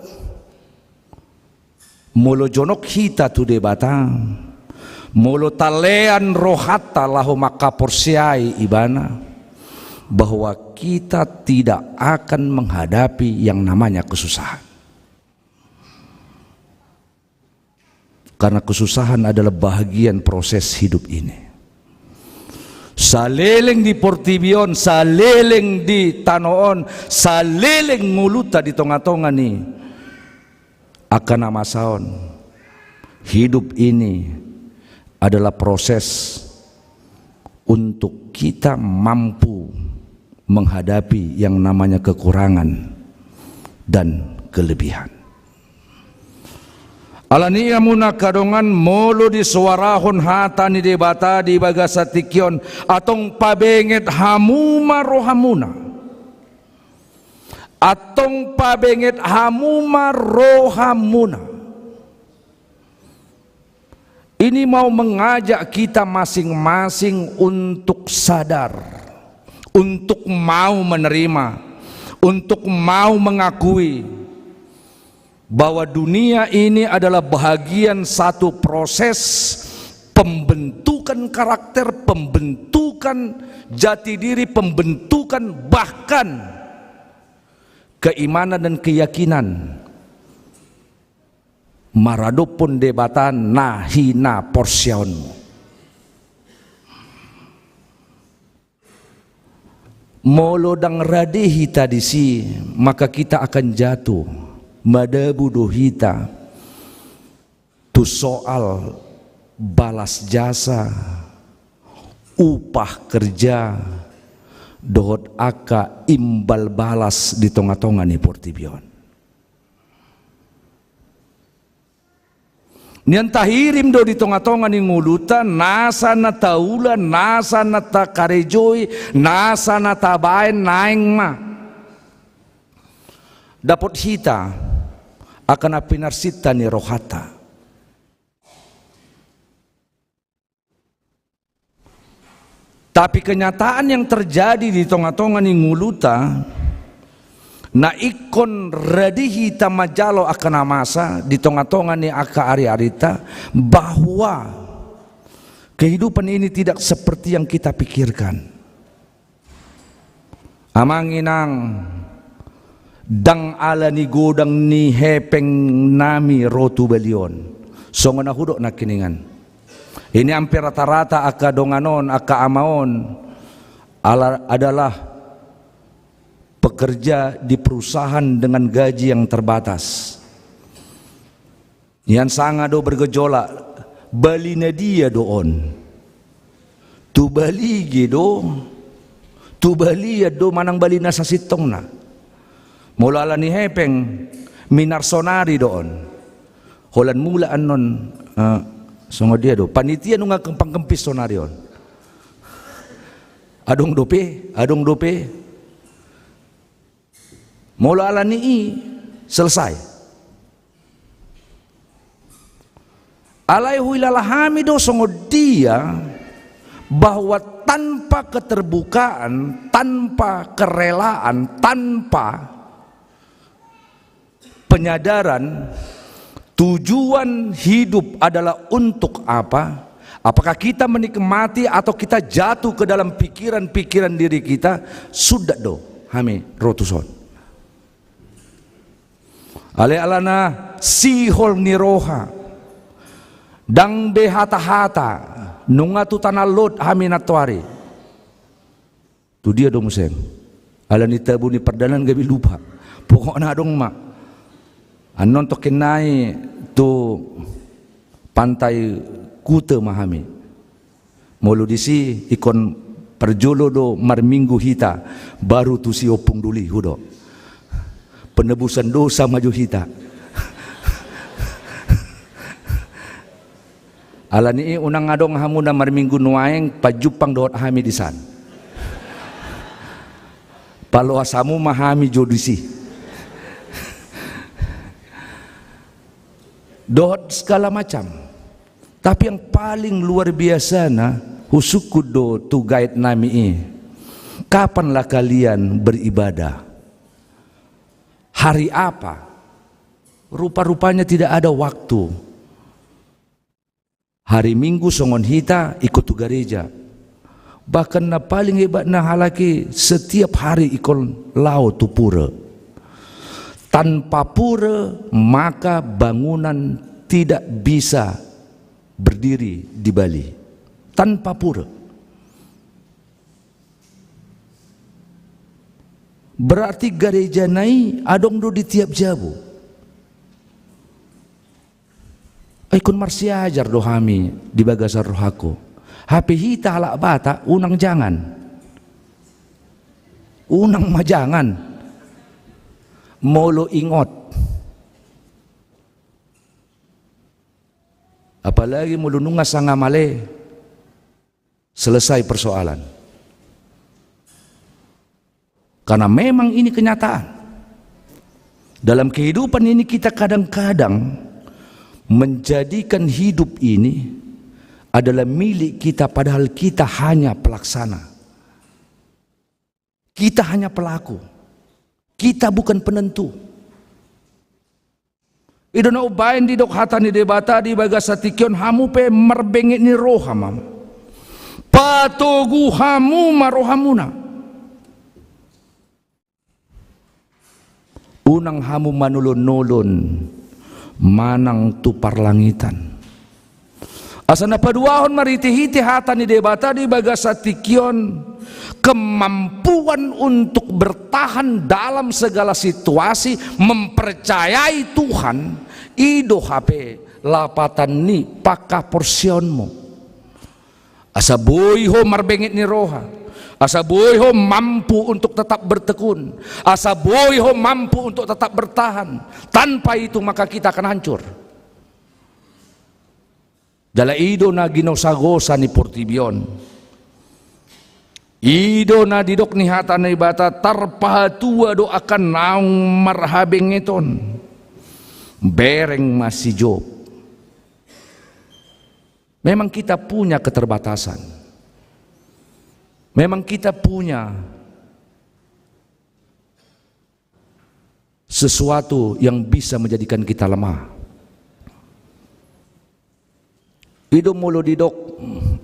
Molo jonok hita tu Debata, molo talean rohanta laho manghaporseai Ibana, bahwa kita tidak akan menghadapi yang namanya kesusahan. Karena kesusahan adalah bahagian proses hidup ini. Saleleng di portibi on, saleleng di tano on, saleleng ngolunta di tonga-tonga ni angka na masa on, hidup ini adalah proses untuk kita mampu menghadapi yang namanya kekurangan dan kelebihan. Alani i hamu na angka dongan, molo disoarahon hata ni Debata di bagasan tingki on, antong pabenget hamu ma rohamuna. Antong pabenget hamu ma rohamuna. Ini mau mengajak kita masing-masing untuk sadar, untuk mau menerima, untuk mau mengakui bahwa dunia ini adalah bahagian satu proses pembentukan karakter, pembentukan jati diri, pembentukan bahkan keimanan dan keyakinan maradophon Debata na hinaporseaonmu. Molo ndang rade hita disi, maka kita akan jatuh. Madabu do hita tu soal balas jasa, upah kerja, dohot angka imbal balas di tonga-tonga ni portibi on. Nian tahirim do di tonga-tonga ni ngolunta, nasa na taula, nasa na takarejoi, nasa na tabaen, naeng ma dapot hita angka na pinarsinta ni rohanta. Tapi kenyataan yang terjadi di tonga-tonga ni ngolunta, na ingkon radi hita manjalo angka na masa di tonga-tonga ni angka ari-arinta, bahwa kehidupan ini tidak seperti yang kita pikirkan. Amang inang, ndang ala ni godang ni hepeng nami ro tu bali on. Songon na hudok nangkiningan. Ini hampir rata-rata angka dongan on, angka ama on, ala-, adalah pekerja di perusahaan dengan gaji yang terbatas. Nian sanga do bergejolak, bali na dia do on? Tu bali ge do, tu bali ia do manang bali na sasintongna. Molo ala ni hepeng, minar sonari do on. Holan mulak annon, eh, songon dia do. Panitia nunga kempang-kempis sonari on. Adong dope, adong dope. Molo ala ni i, selesai. Alai huilala hami do songon dia bahwa tanpa keterbukaan, tanpa kerelaan, tanpa penyadaran, tujuan hidup adalah untuk apa? Apakah kita menikmati atau kita jatuh ke dalam pikiran-pikiran diri kita? Suda do hami ro tuson. Alai alana sihol ni roha, ndang be hata-hata, nunga tu tanah lot hami nantoari. Tu dia do muse? Ala ni tabu ni pardalan gabe lupa. Pokokna adong ma. Annon tongkin nai tu Pantai Kute ma hami. Molo disi ingkon parjolo do marminggu hita, baru tusi Ompung Doli, hudok. Penebusan dosa ma jo hita. Ala ni i unang adong hamu na marminggu nuaeng pajumpang dohot hami disan. Paloas hamu ma hami jo disi. Dohot segala macam. Tapi yang paling luar biasana, husungkun do tu gaet nami i. Kapanlah kalian beribadah? Hari apa? Rupa-rupanya tidak ada waktu. Hari Minggu songon hita ingkon tu gareja. Bahkan na paling hebatna halak i setiap hari ingkon laho tu pura. Tanpa pura maka bangunan tidak bisa berdiri di Bali. Tanpa pura. Berarti gareja na i adong do di tiap jabu. Ai ingkon marsiajar do hami di bagasan rohangku. Hape hita halak Batak unang jangan. Unang ma jangan. Molo ingot. Apalagi molo nunga sanga male. Selesai persoalan. Karena memang ini kenyataan. Dalam kehidupan ini kita kadang-kadang menjadikan hidup ini adalah milik kita, padahal kita hanya pelaksana. Kita hanya pelaku. Kita bukan penentu. I do na umbaen didok hata ni Debata di bagasan tingki on, hamu pe marbenget ni roha ma. Patogu hamu ma rohamuna. Unang hamu manolon-nolon manang tu parlangitan. Asa na paduahon marhite-hite hata ni Debata di bagasan tingki on, Kemampuan untuk bertahan dalam segala situasi, mempercayai Tuhan, i do hape lapatan ni panghaporseaonmu. Asa boi ho marbenget ni roha, asa boi ho mampu untuk tetap bertekun, asa boi ho mampu untuk tetap bertahan. Tanpa itu maka kita akan hancur. Jala i do na ginosagosa ni portibi on. I do na didok ni hata ni Debata, tarpahatua do angka naung marhabengeton. Bereng ma si Job. Memang kita punya keterbatasan. Memang kita punya sesuatu yang bisa menjadikan kita lemah. I do molo didok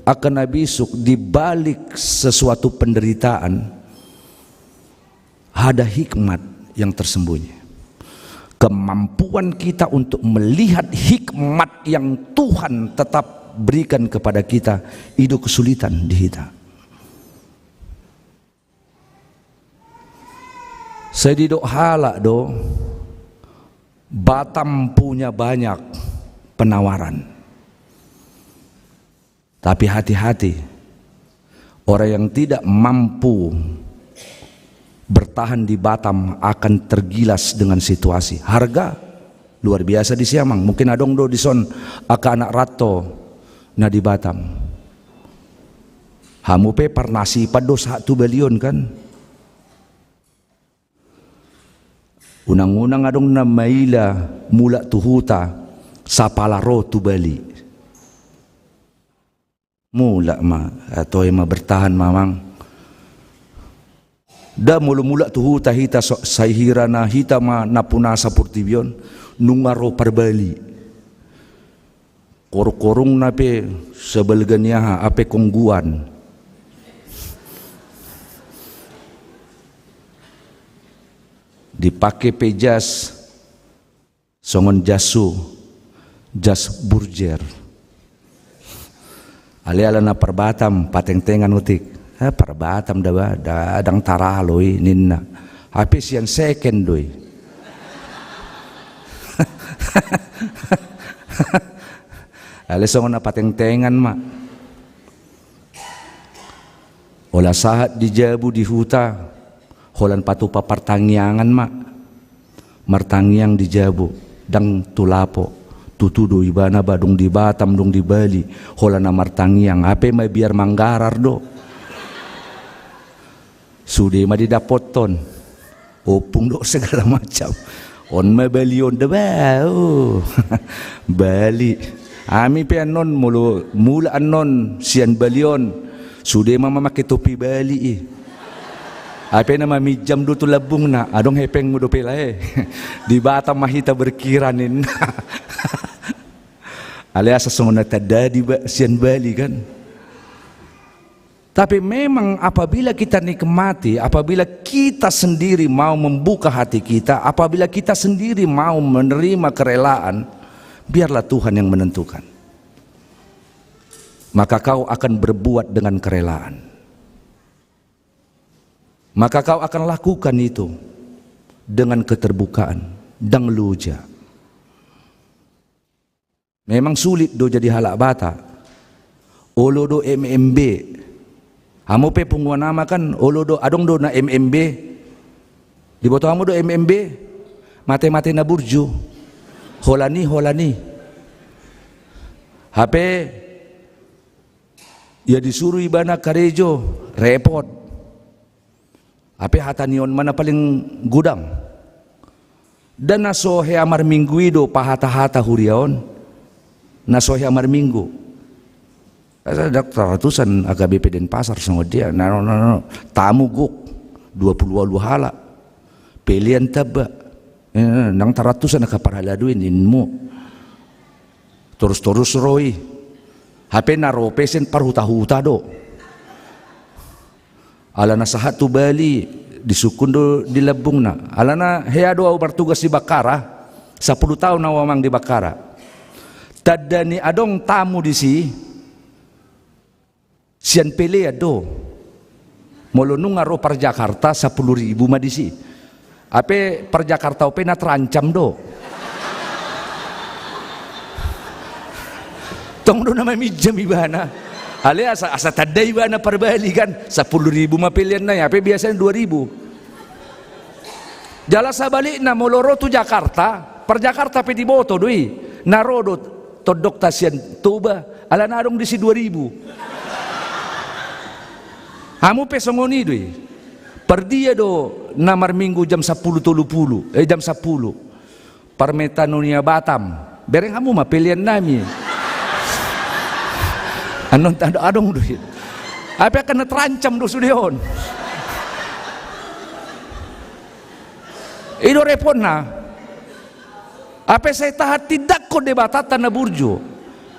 angka na bisuk, di balik sesuatu penderitaan ada hikmat yang tersembunyi. Kemampuan kita untuk melihat hikmat yang Tuhan tetap berikan kepada kita, i do kesulitan di hita. Sai didok halak do, Batam punya banyak penawaran. Tapi hati-hati, orang yang tidak mampu bertahan di Batam akan tergilas dengan situasi. Harga luar biasa di Siamang. Mungkin adong do dison angka anak rantau na di Batam. Hamu pe parnasipan do sahat tu Bali on, kan? Unang-unang adong na maila mulak tu huta, sapala ro tu Bali. Mulak ma, toe ma, bertahan ma, Amang. Nda molo mulak tu huta hita, so-, sai hira na hita ma nampunasa portibi on, nunga ro parbali. Korung-korungna pe sabalga ni aha, hape kongguan. Dipake pe jas songon jas hu, jas burjer. Alai ala na parbatam, patengtengan otik. "Eh, parbatam da ba, da, ndang taralo i," ninna. Hape sian second do i. Alai songon na patengtengan ma. Holan sahat di jabu di huta, holan patupa partangiangan ma. Martangiang di jabu, ndang tu lapo. Tutu do ibana ba dung di Batam, dung di Bali, holan na martangiang. Hape mabiar manggarar do. Sude ma didapothon. Ompung do segala macam. On ma bali on da ba, oh. Bali. Hami pe annon molo mulak annon sian bali on, sude ma mamake topi bali i. Hape na maminjam do tu lambungna, adong hepengmu dope lae. Di Batam ma hita berkira ninna. Alai asa songon na tanda di ba-, sian Bali, kan. Tapi memang apabila kita nikmati, apabila kita sendiri mau membuka hati kita, apabila kita sendiri mau menerima kerelaan, biarlah Tuhan yang menentukan. Maka kau akan berbuat dengan kerelaan. Maka kau akan lakukan itu dengan keterbukaan, ndang loja. Memang sulit do jadi halak Batak. Olo do M M B. Hamu pe punguan ama kan, olo do, adong do na M M B. Diboto hamu do M M B? Mate-mate na burju. Holan i, holan i. Hape ia disuru ibana karejo, repot. Hape hata ni on ma na paling godang. Nda na so hea marminggu i do pahata-hata huria on. Na so hea marminggu. Asa ndang taratusan H K B P Denpasar songon dia. Na, na, na, na. Tamu gok. Dua pulu ualu halak. Pelean tamba. Eh, ndang taratusan angka parhalado i ninmu. Torus-torus ro i. Hape na ro pe sian parhuta-huta do. Ala na sahat tu Bali, disungkun do di lambungna. Alana hea do ahu martugas di Bakkara, sapuluh taon ahu, Amang, di Bakkara. Tanda ni adong tamu disi, sian pelean do. Molo nunga ro par Jakarta, sampulu ribu ma disi. Hape par Jakarta on pe na terancam do. Tong do na maminjam ibana. Alai asa, asa tanda ibana parbali kan, sampulu ribu ma pelean nai, hape biasana dua ribu. Jala sabalikna, molo ro tu Jakarta, par Jakarta pe diboto do i. Na ro do tondongta sian Toba, alana adong disi dua ribu. Hamu pe songon i do i. Pardia do na marminggu jam sampulu tolu pulu, eh, jam sampulu. Par Metanoia Batam. Bereng hamu ma pelean nami. Annon tanda adong do i. Hape angka na terancam do sude on. I do repotna. Hape sai tahatindangkon Debatanta na burju.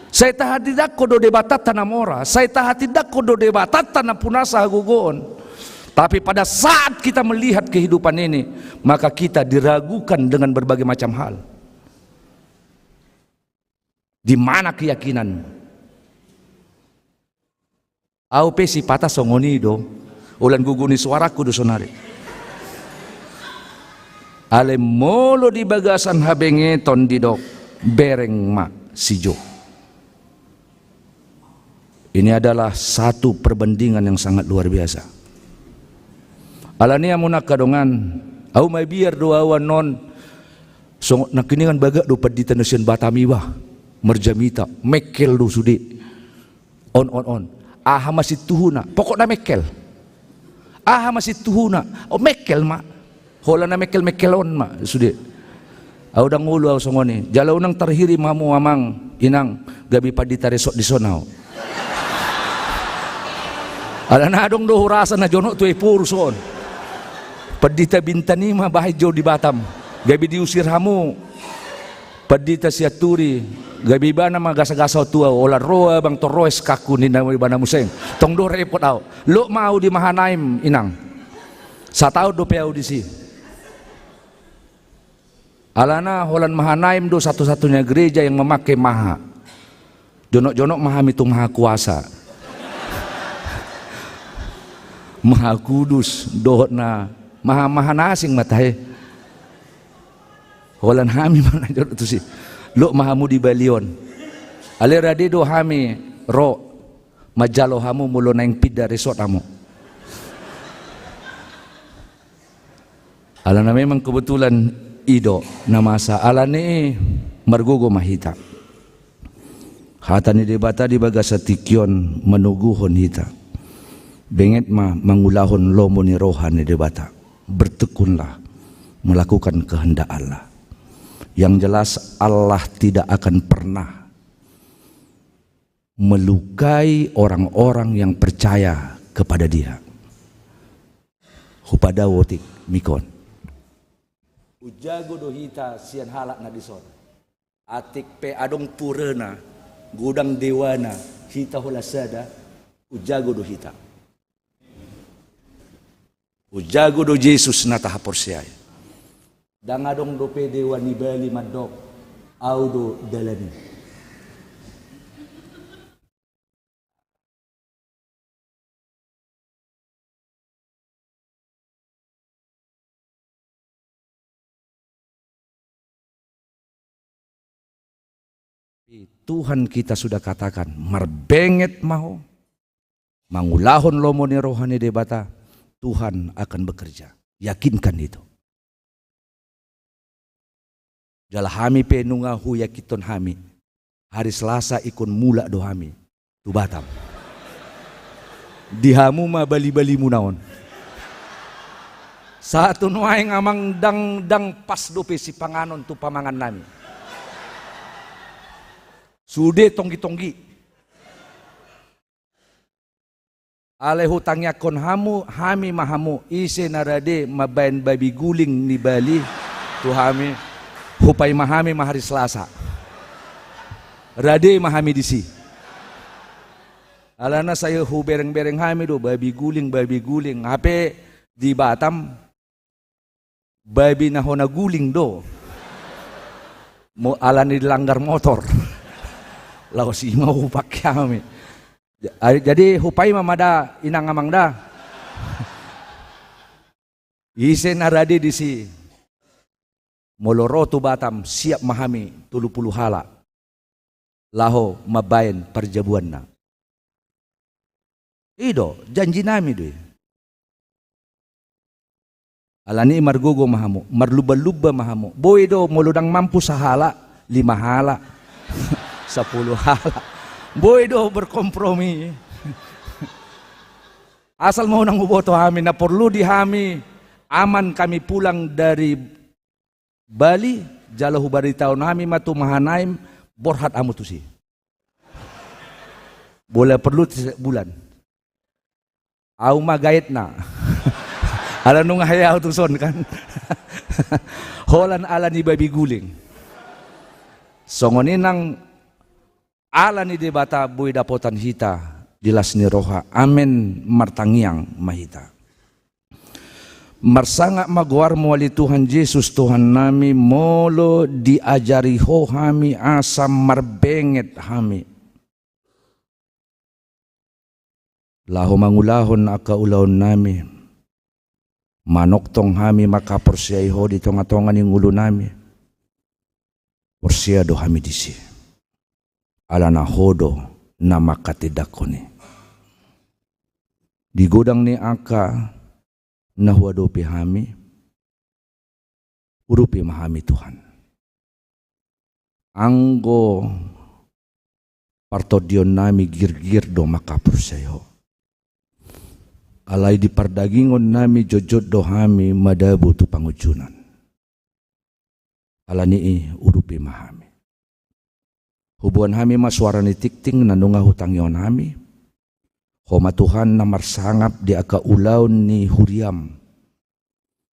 Sai tahatindangkon do Debatanta na mora. Sai tahatindangkon do Debatanta na punasa hagogoon. Tapi pada saat kita melihat kehidupan ini, maka kita diragukan dengan berbagai macam hal. Di mana keyakinanmu? Au pe sipata songon i do, holan gogo ni suaraku do sonari. Alai molo di bagasan habengeton didok, bereng ma sijou. Ini adalah satu perbandingan yang sangat luar biasa. Alani i amuna angka dongan, au mabiar do au annon, songon nangkiningan bagak do pandita na sian Batam iba, marjamita, mengkel do sude. On, on, on. Aha ma sintuhuna? Pokokna mengkel. Aha ma sintuhuna? O, mengkel ma. Holan na mengkel-mengkel on ma sude. Au ndang olo au songon i. Jala unang tarhirim hamu amang, inang, gabe pandita resort dison au. Alana adong do hurasa na jonok tu Ephorus on. Pandita Bintan i ma bahen jo di Batam. Gabe diusir hamu. Pandita Sianturi, gabe ibana ma gasa-gasa tu au, holan ro abang, tong ro S K-ku ninna ibana muse. Tong do repot au. Lot ma au di Mahanaim, inang. Sataon dope au disi. Alana holan Mahanaim do satu-satunya gereja yang memakai maha. Jonok-jonok ma hami tu Maha Kuasa. Maha Kudus, dohot na maha, maha na asing ma tahe. Holan hami ma na jonok tusi. Lot ma hamu di Bali on. Alai rade do hami ro manjalo hamu molo naeng pinda resort hamu. Alana memang kebetulan i do na masa, alani i margogo ma hita. Hata ni Debata di bagasan tingki on manoguhon hita. Benget ma mangulahon lomo ni roha ni Debata. Bertekunlah melakukan kehendak Allah. Yang jelas, Allah tidak akan pernah melukai orang-orang yang percaya kepada Dia. Hupadao otik mikon. Hujago do hita sian halak na dison. Atik pe adong purana, godang dewana, hita holan sada, hujago do hita. Hujago do Jesus na tahaporseai. Ndang adong dope dewa ni Bali mandok, au do dalan i. Tuhan kita sudah katakan, marbenget ma ho, mangulahon lomo ni roha ni Debata, Tuhan akan bekerja. Yakinkan itu. Jala hami pe nunga huyakinhon hami. Hari Selasa ingkon mulak do hami tu Batam. Di hamu ma bali-balimuna on. Sahat tu nuaeng amang, ndang, ndang pas dope sipanganon tu pamangan nami. Sude tonggi-tonggi. Alai hutangiangkon hamu, hami ma hamu, ise na rade mambaen babi guling ni Bali tu hami, hupaima hami ma hari Selasa. Rade ma hami disi. Alana sai hubereng-bereng hami do, babi guling, babi guling. Hape di Batam, babi na hona guling do. Mo-, alani dilanggar motor. Laos i ma hupake hami. Ja-, jadi hupaima ma da, inang amang da. Ise na rade disi? Molo ro tu Batam, siap ma hami tolu pulu halak laho mambaen parjabuanna. I do, janji nami do i. Alani i margogo ma hamu, marlumba-lumba ma hamu. Boi do, molo ndang mampu sahalak, lima halak, sapulu halak. Boi do berkompromi. Asal ma unang huboto hami, na porlu di hami, aman kami pulang dari Bali, jala hubaritahon hami ma tu Mahanaim, borhat hamu tusi. Bola perlu tiga bulan. Au ma gaetna. Ala nunga hea au tuson kan. Holan ala ni babi guling. Songon i nang ala ni Debata boi dapotan hita di las ni roha. Amen, martangiang ma hita. Marsangap ma goarmu ale Tuhan Jesus Tuhan nami, molo diajari Ho hami asa marbenget hami laho mangulahon angka ulaon nami, manongtong hami mangkaporseai Ho di tonga-tonga ni ngolu nami. Porsea do hami disi, alana Ho do na manghatindanghon i. Di godang ni angka na huadopi hami, urupi ma hami Tuhan. Anggo partondion nami girgir do manghaporseai Ho. Alai di pardagingon nami jotjot do hami madabu tu pangunjunan. Alani i urupi ma hami. Huboan hami ma suara ni tingting na nunga hutangihon hami. Ho ma Tuhan na marsangap di angka ulaon ni huriam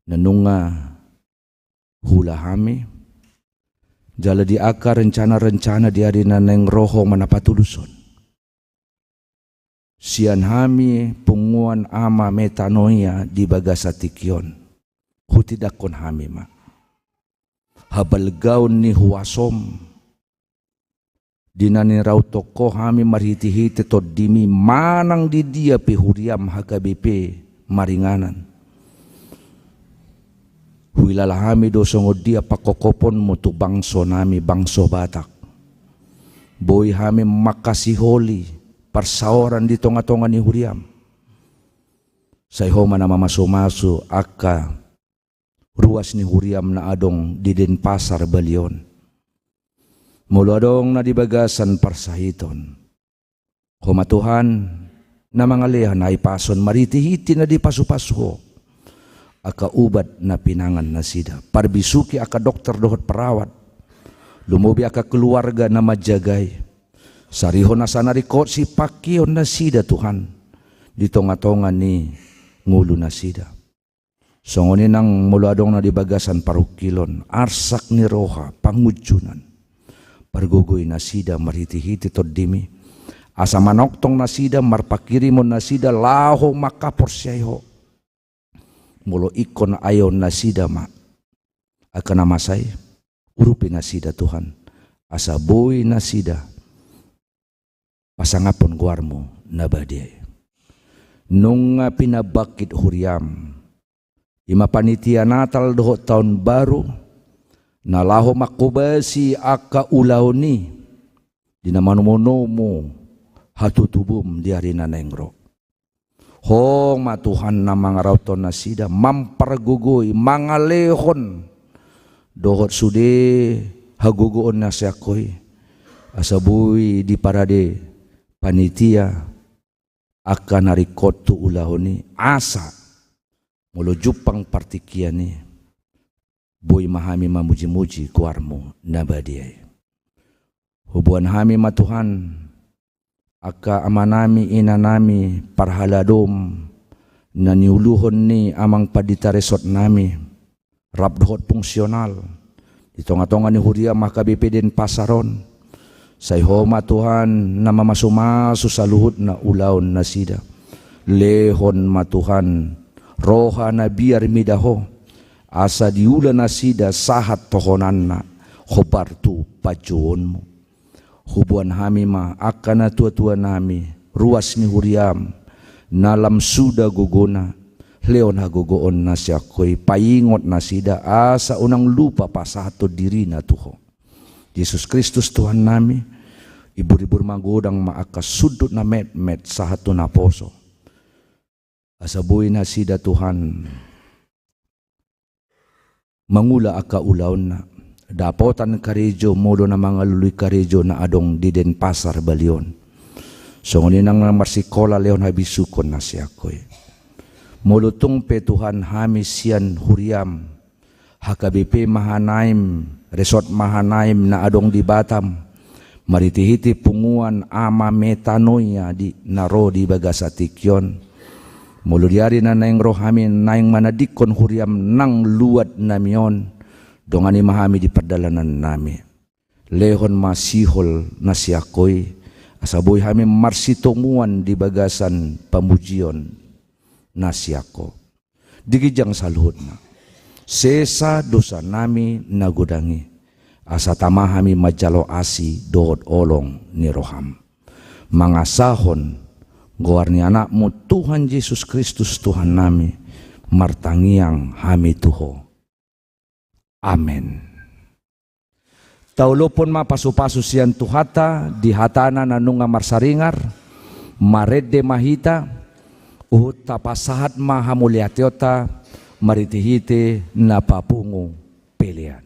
na nunga huula hami, jala di angka rencana-rencana di ari na naeng ro Ho ma na patuluson. Sian hami punguan ama metanoia di bagasan tingki on, hutindanghon hami ma habalgaon ni huasom di na nirauthon Ho hami marhite-hite tondimi manang di dia pe huriam H K B P maringanan. Huilala hami do songon dia pangkophoponmu tu bangso nami, bangso Batak. Boi hami mangkasiholi parsaoran di tonga-tonga ni huriam. Sai Ho ma na mamasu-masu angka ruas ni huriam na adong di Denpasar, Bali on. Molo adong na di bagasan parsahiton, Ho ma Tuhan na mangalean, ai pason marhite-hite na dipasu-pasu Ho angka ubat na pinangan nasida. Parbisuhi angka dokter dohot perawat, lumobi angka keluarga na manjagai. Sarihon asa na ringkot sipangkeon nasida Tuhan di tonga-tonga ni ngolu nasida. Songon i nang molo adong na di bagasan parungkilon, arsak ni roha, pangunjunan, pargogoi nasida marhite-hite tondimi, asa manongtong nasida, marpanghirimon nasida laho mangkaporseai Ho. Molo ingkon aeon nasida ma angka na masa i, urupi nasida Tuhan, asa boi nasida pasangaphon goarmu na badia i. Nunga pinabangkit huriam, i ma panitia Natal dohot taon baru, na laho manghobasi angka ulaon i di na manomu-nomu hatutubum di ari na naeng ro. Ho ma Tuhan na mangarauthon nasida, mampargogoi, mangalehon dohot sude hagogoon na sian Ho i, asa boi diparade panitia angka na ringkot tu ulaon i, asa molo jumpang partingkian i, boi ma hami mamuji-muji goarmu na badia i. Huboan hami ma Tuhan angka amanami, inanami, parhalado na niuluhon ni amang pandita resort nami, rap dohot fungsional di tonga-tonga ni huriam H K B P Denpasar on. Sai Ho ma Tuhan na mamasu-masu saluhutna ulaon nasida. Lehon ma Tuhan roha na biar mida Ho, asa diula nasida sahat tohonanna hombar tu panjouonmu. Huboan hami ma angka natua-tua nami, ruas ni huriam, na lam suda gogona, lehon hagogoon na sian Ho i, paingot nasida asa unang lupa pasahathon dirina tu Ho. Jesus Kristus Tuhannami, ibur-ibur magodang ma angka sundut na metmet sahat tu naposo, asa boi nasida, Tuhan, mangula angka ulaonna, dapotan karejo molo na mangalului karejo na adong di Denpasar balion. Songon i nang na marsikola, lehon habisuhon na sian Ho i. Molo tung pe, Tuhan, hami sian huriaM, H K B P Mahanaim, Resort Mahanaim na adong di Batam, marhite-hite punguan ama metanoia di na ro di bagasan tingki on, molo di ari na naeng ro hami naeng manadingkon huriaM nang luat nami on, dongani ma hami di pardalanan nami. Lehon ma sihol na sian Ho i, asa boi hami marsitonguan di bagasan pamujion na sian Ho. Di ginjang saluhutna, sesa dosa nami na godang i, asa tama hami manjalo asi dohot holong ni rohaM. Mangasahon goar ni AnakMu Tuhan Jesus Kristus Tuhan nami, martangiang hami tu Ho. Amen. Tauluphon ma pasu-pasu sian Tuhanta di hatana na nunga marsaringar, marende ma hita, huhut tapasahat ma hamuliateonta marhite-hite na papungu pelean.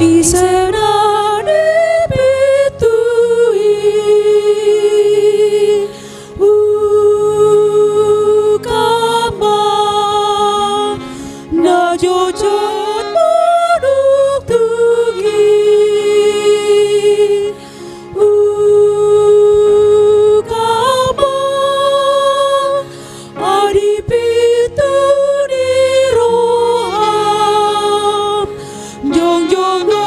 Ise na di pintu i, ungkap ma, na jotjot manuk tu i. Ungkap ma, aha di pintu ni roham, jongjong do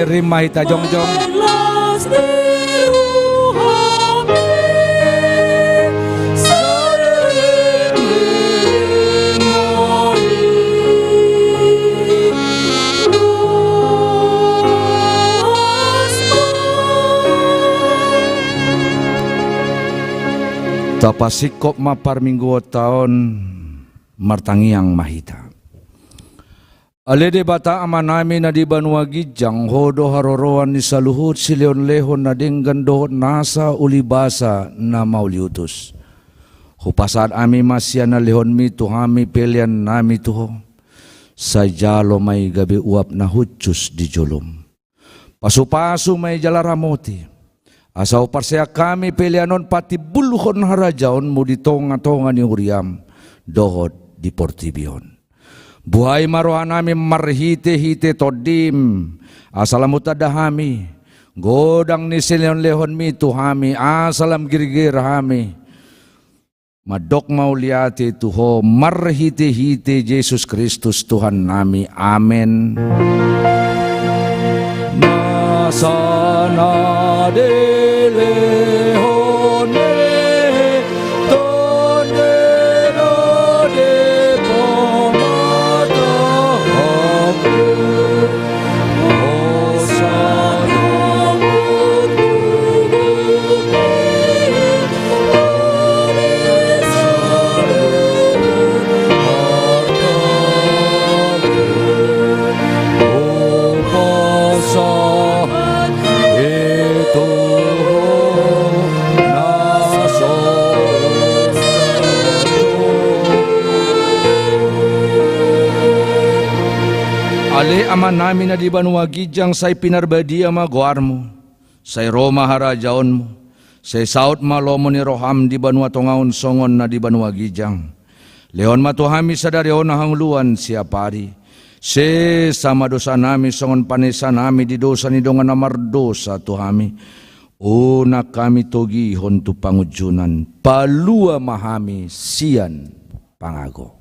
Rima hita jongjong. Tapasingkop ma parmingguonta on, martangiang ma hita. Ale Debata Amanami na di banua ginjang, Ho do haroroan ni saluhut silehonlehon na denggan dohot nasa ulibasa na mauliutus. Hupasahat hami ma sian na lehonMi tu hami peleannami tu Ho. Sai jalo ma i gabe uap na hushus di joloM. Pasupasu ma i jala ramoti, asa huparseak hami pelean on patimbulhon harajaonMu di tongatonga ni huriaM dohot di portibi on. Buhai ma rohanami marhitehite TondiM, asa lam hutanda hami godang ni silehonlehonMi tu hami, asa lam girgir hami mandok mauliate tu Ho marhitehite Jesus Kristus Tuhannami. Amen. Nasa na dilehon ni Tondi na dipamatahon. Ale Amanami na di banua ginjang, sai pinarbadia ma goarMu. Sai ro ma harajaonMu. Sai saut ma lomo ni rohaM di banua tonga on songon na di banua ginjang. Lehon ma tu hami sadari on hangoluan siapari. Sesa ma dosanami songon panesanami di dosa ni dongan na mardosa tu hami. Unang hami togihon tu pangunjunan. Palua ma hami sian pangago.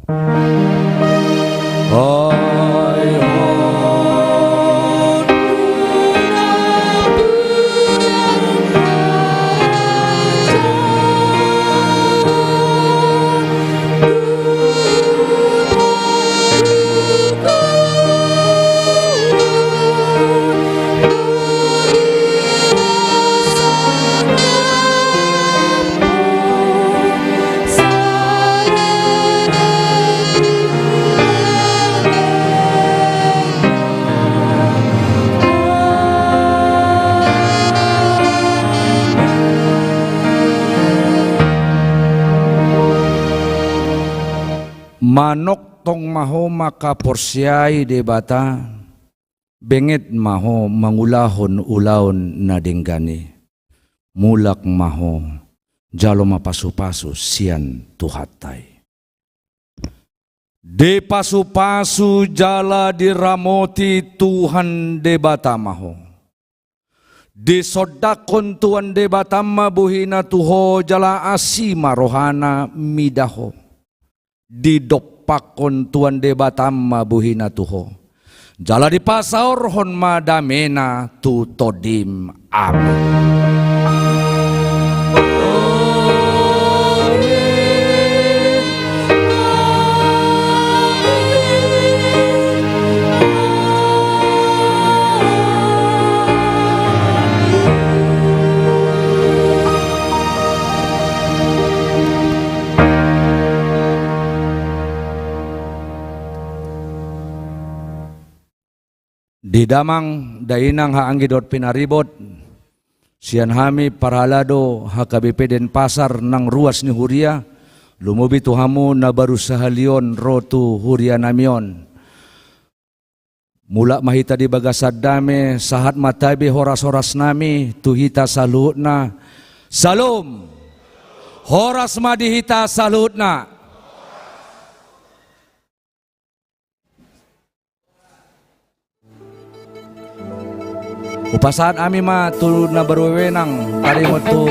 Manongtong ma ho mangkaporseai Debata, benget ma ho mangulahon ulaon na denggan i. Mulak ma ho, jalo ma pasupasu sian Tuhanta i. Dipasupasu jala diramoti Tuhan Debata ma ho. Disondangkon Tuhan Debata ma bohina tu ho jala asi ma rohana mida ho. Didompakkon Tuhan Debata ma bohina tu ho. Jala dipasaorhon ma damena tu tondim. Amin. Di damang dainang haha anggi dohot pinaribot, sian hami parhalado H K B P Denpasar nang ruas ni huria, lumobi tu hamu na baru sahali on ro tu huria nami on. Mulak ma hita di bagasan dame, sahat ma tabe horas-horas nami tu hita saluhutna. Salom. Horas ma di hita saluhutna. Hupasahat hami ma tu na baru wewenang, taringot tu